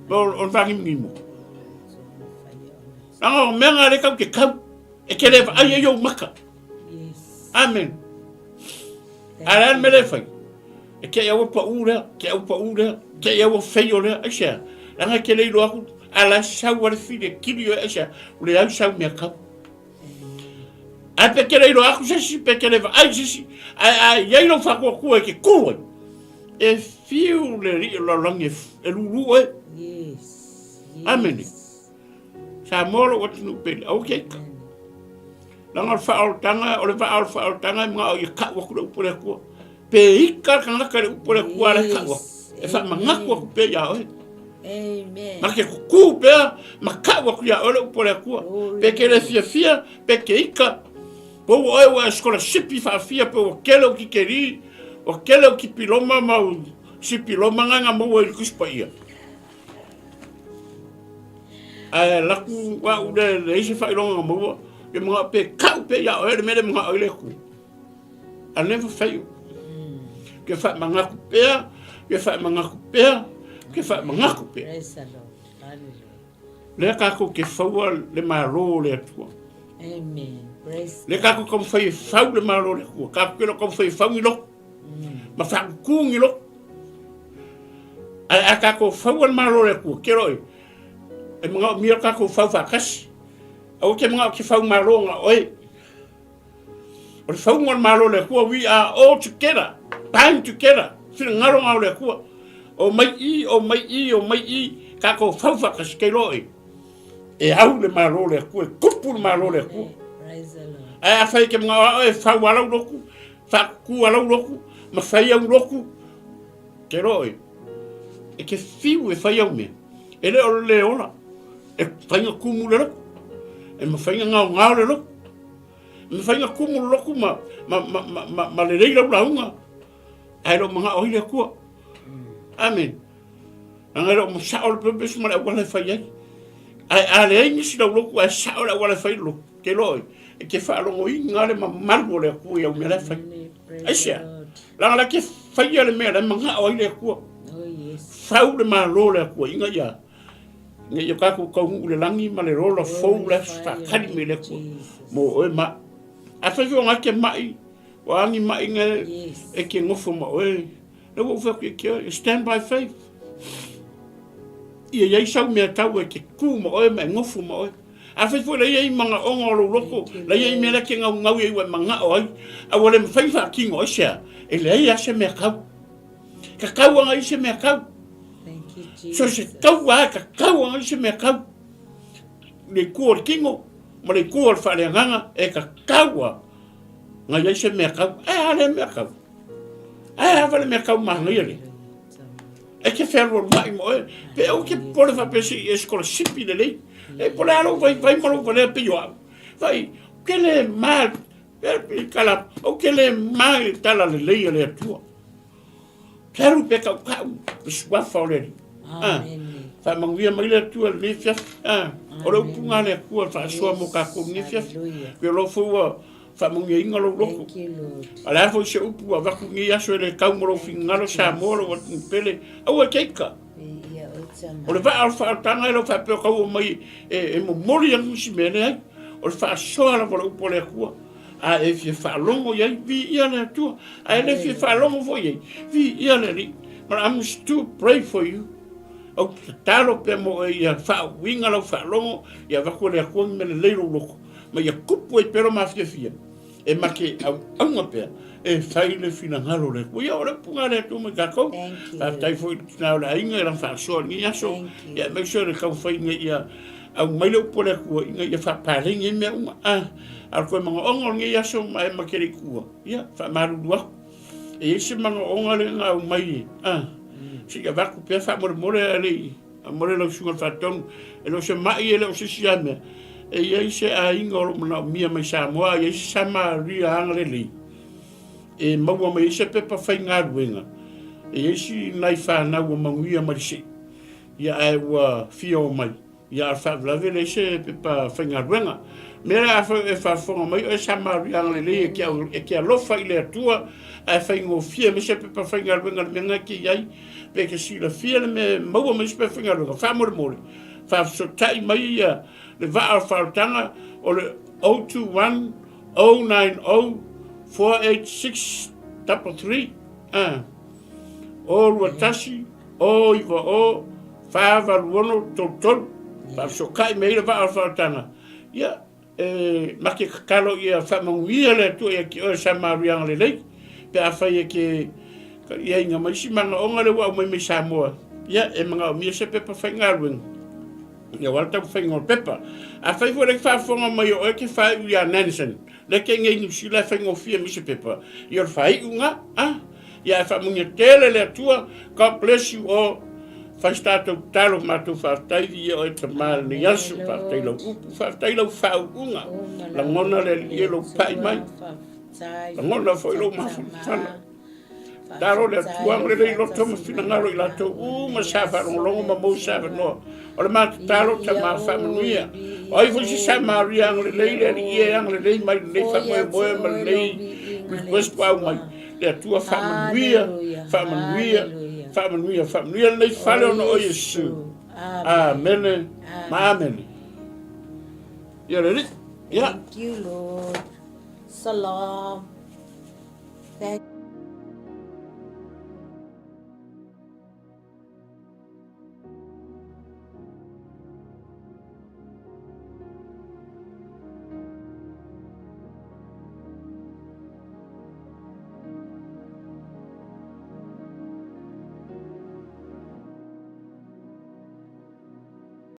o le vagimugimo. Leaga o mea nga le kau ke kau, e ke le vaai ai ou maka. Amen. A le a le mea le fai? E te i aua pau lea, te au pau lea, te i aua feio lea, aisea? Leaga e te le iloa aku, a la sau a le fili e kili oe, aisea? Ua leai sau mea kau. Ae pe te le iloa aku se isi, pe te le vaai se isi, ae a i ai lou faatuatua e te kū ai, e fiu le alii o le lalolagi e lūlū oe. Yes. Yes. Amene. Samoa lou atunuu pele, aua ke ika. Leaga o le faaolataga, o le vaa o le faaolataga e manao ia kau atu le upu a le Atua. Pe ika le tagata i le upu a le Atua la e kau atu. E faamagatu atu pea iā oe. Amen. Ma ke kukū pea, ma kau atu iā oe le upu a le Atua. Pe ke le fiafia, pe ke ika. Po ua oe ua e sikolasipi faafia, pe ua kele ou kikeli, ua kele ou kipiloma ma ou sipiloma nga nga maua i le Tusi Paia. Ae alu atu au le leai se faailoga na maua, ke manao pe kau pea ia oe le mea lea e manao ai le Atua. I never fail. Ke faamanatu pea, ke faamanatu pea, ke faamanatu pea. Praise the Lord. Hallelujah. Lea tatou te faua le Malo o le Atua. Amen. Praise Lea tatou taumafai e fau le Malo o le Atua. Tatou te le o taumafai e fau ni lotu. Ma faakuku ni lotu. Ae a tatou faua le Malo o le Atua, ke loe, e manaomia lo tatou fau faatasi. Aua te manao e te fau malo na oe. O le fauga o le Malo o le Atua, we are all together, bind together, finagalo na o le Atua. O mai i, o mai i, o mai i, tatou fau faatasi kei loe. E au le Malo o le Atua, e tupu le Malo o le Atua. Ae afai e te manao a oe e fau a lau lotu, faakuku a lau lotu, ma fai au lotu, Ke roa oe, e te fiu e fai au mea, e le o le le ola, e mafai ona kumu le lotu, e mafai ona gaogao le lotu, e mafai ona kumu le lotu ma, ma, ma, ma, ma, ma lelei lau lauga, ae le o manao ai le Atua. Amen. Leaga e le o sao le purpose ma le auala e fai ai. Ae a leai nisi lau lotu ae sao le auala e fai le lotu, ke roa oe, e te faalogoina le mamalu o le Atua i au mea la e fai. Aisea? Leaga la ke faia le mea la e manao ai le Atua. Oh, yes. Fau le Malo o le Atua ina ia ina ia tatou taunuu i le lagi ma le lola fou la e faatali mai le Atua mo oe ma au. Afai foi o na e te mai, o a ni maʻiga e te nofo ma oe, lea ua ou fai atu ia te oe, stand by faith. Ia i ai sau mea tau e te kū ma oe ma e nofo ma oe. Afai foi la i ai manaoga o lou loto, la i ai mea la e te naunau i ai ua e manao ai, a ua le mafai ona faatino ai sea, e leai lava se mea tau. Tatau ana i se mea tau. So se tau lava e tatau ana i se mea tau. Le itu o le tino ma le itu o le faaleagaga e tatau lava ona i ai se mea tau. Ae a lea mea tau? Ae a le mea tau manaia lea? E te fealualuai ma oe, pe aua te popole faapea se i e sikolasipi lelei. E po o le a lou vaivai ma lou valea pei o au. Fai, ou te le ma, e tala, ou te le ma i le tala lelei a le Atua. Ke alu pe kaukau le suafa o le Alii. Ah, faamanuia mai le Atua i lenei afiafi. Ah, o le upuga a le Atua e faasoa mo tatou i lenei afiafi. Pe o lo foi ua faamanuiaina lou loto. A o le a foi se upu ua avatu i lenei aso e le tau mo lou finagalo Samoa lou atunuu pele, aua e te ika. O le vaa o le faaolataga e le o faapea o taua mai e momoli atu nisi mea, leai. O le faasoa lava o le upu a le Atua. A e fia faalogo i ai, viia le Atua. A e le fia faalogo foi i ai, viia le Alii. But I'm still pray for you. Ou te tatalo pea mo oe ia faauiga lau faalogo, ia avatu e le Atua ni mea lelei lou loto. Ma ia tupu ai pea lo mafiafia, e ma ke auauga pea, e fai le finagalo o le Atua. Ia, o le upu lena a le Atua mai tatou. Faafetai foi i le tina o le aiga i lana faasoa i lenei aso, ia aemaise o le taumafai ina ia aumai le upu a le Atua ina ia faapaleni ai mea uma. A, a o le toe manaoga o lenei aso ma e ma te le i tua, ia, faamalulu atu. E i ai se manaoga lea na aumai, a, se i avatu pea faamolemole ae le i Faamolemole lau Susuga i le Faatonu, e le o se ma'i, e le o se isi lava mea. E i ai se aiga o lo o manaomia mai Samoa, e i ai se Samaria agalelei e maua mai ai se pepa faigaluega. E i ai si nai fanau ua manuia mai le sei, ia ae ua fia o mai. Ia, a o le faalavelave e leai se pepa faigaluega. Mea lea afai o e faafofoga mai oe Samaria agalelei e ke, e ke alofa i le Atua ae faigofie mai se pepa faigaluega i le mea lena e te i ai, pe e te silafia le mea e maua mai se pepa faigaluega, faamolemole, faafesootai mai ia le vaa o le faaolataga o le 021 090 486 33, a, 021 O 9 O 4 8 6 3 3 Faafesokai mai ai le vaa o le faaolataga. Ia, e ma te tatalo ia faamanuia le Atua ia te oe Samaria agalelei, pe afai e te iaiga mai isi manaoga lea ua aumai mai Samoa, ia e manaomia se pepa faigaluega. Ia aua le taumafaiga o le pepa. Afai foi o lea e faafofoga mai o oe e te faaiu ia Nansen, lea e te i nei i Niu Sila e faigofie mai se pepa, ia o le faaiuga, a. Ia ae faamanuia tele le Atua. God bless you all. Fai se tatou tatalo, matou faafetai viia oe Tama i lenei aso, faafetai lau upu, faafetai lau faauuga. Lagona le Alii e lou pai mai. Lagona foi lou mafanafana. Talo le Atua agalelei loto ma finagalo i latou uma sa faalogologo ma mou se avanoa. O le ma tatalo Tama faamanuia. O ai foi se Samaria agalelei le Alii e agalelei mai lenei faamoemoe ma lenei request ua aumai. Le Atua faamanuia, faamanuia, faamanuia, faamanuia lenei fale ona o Iesu. Amene ma amene. Ia le Alii. Ia. Thank you, Lord. Salam. Thank.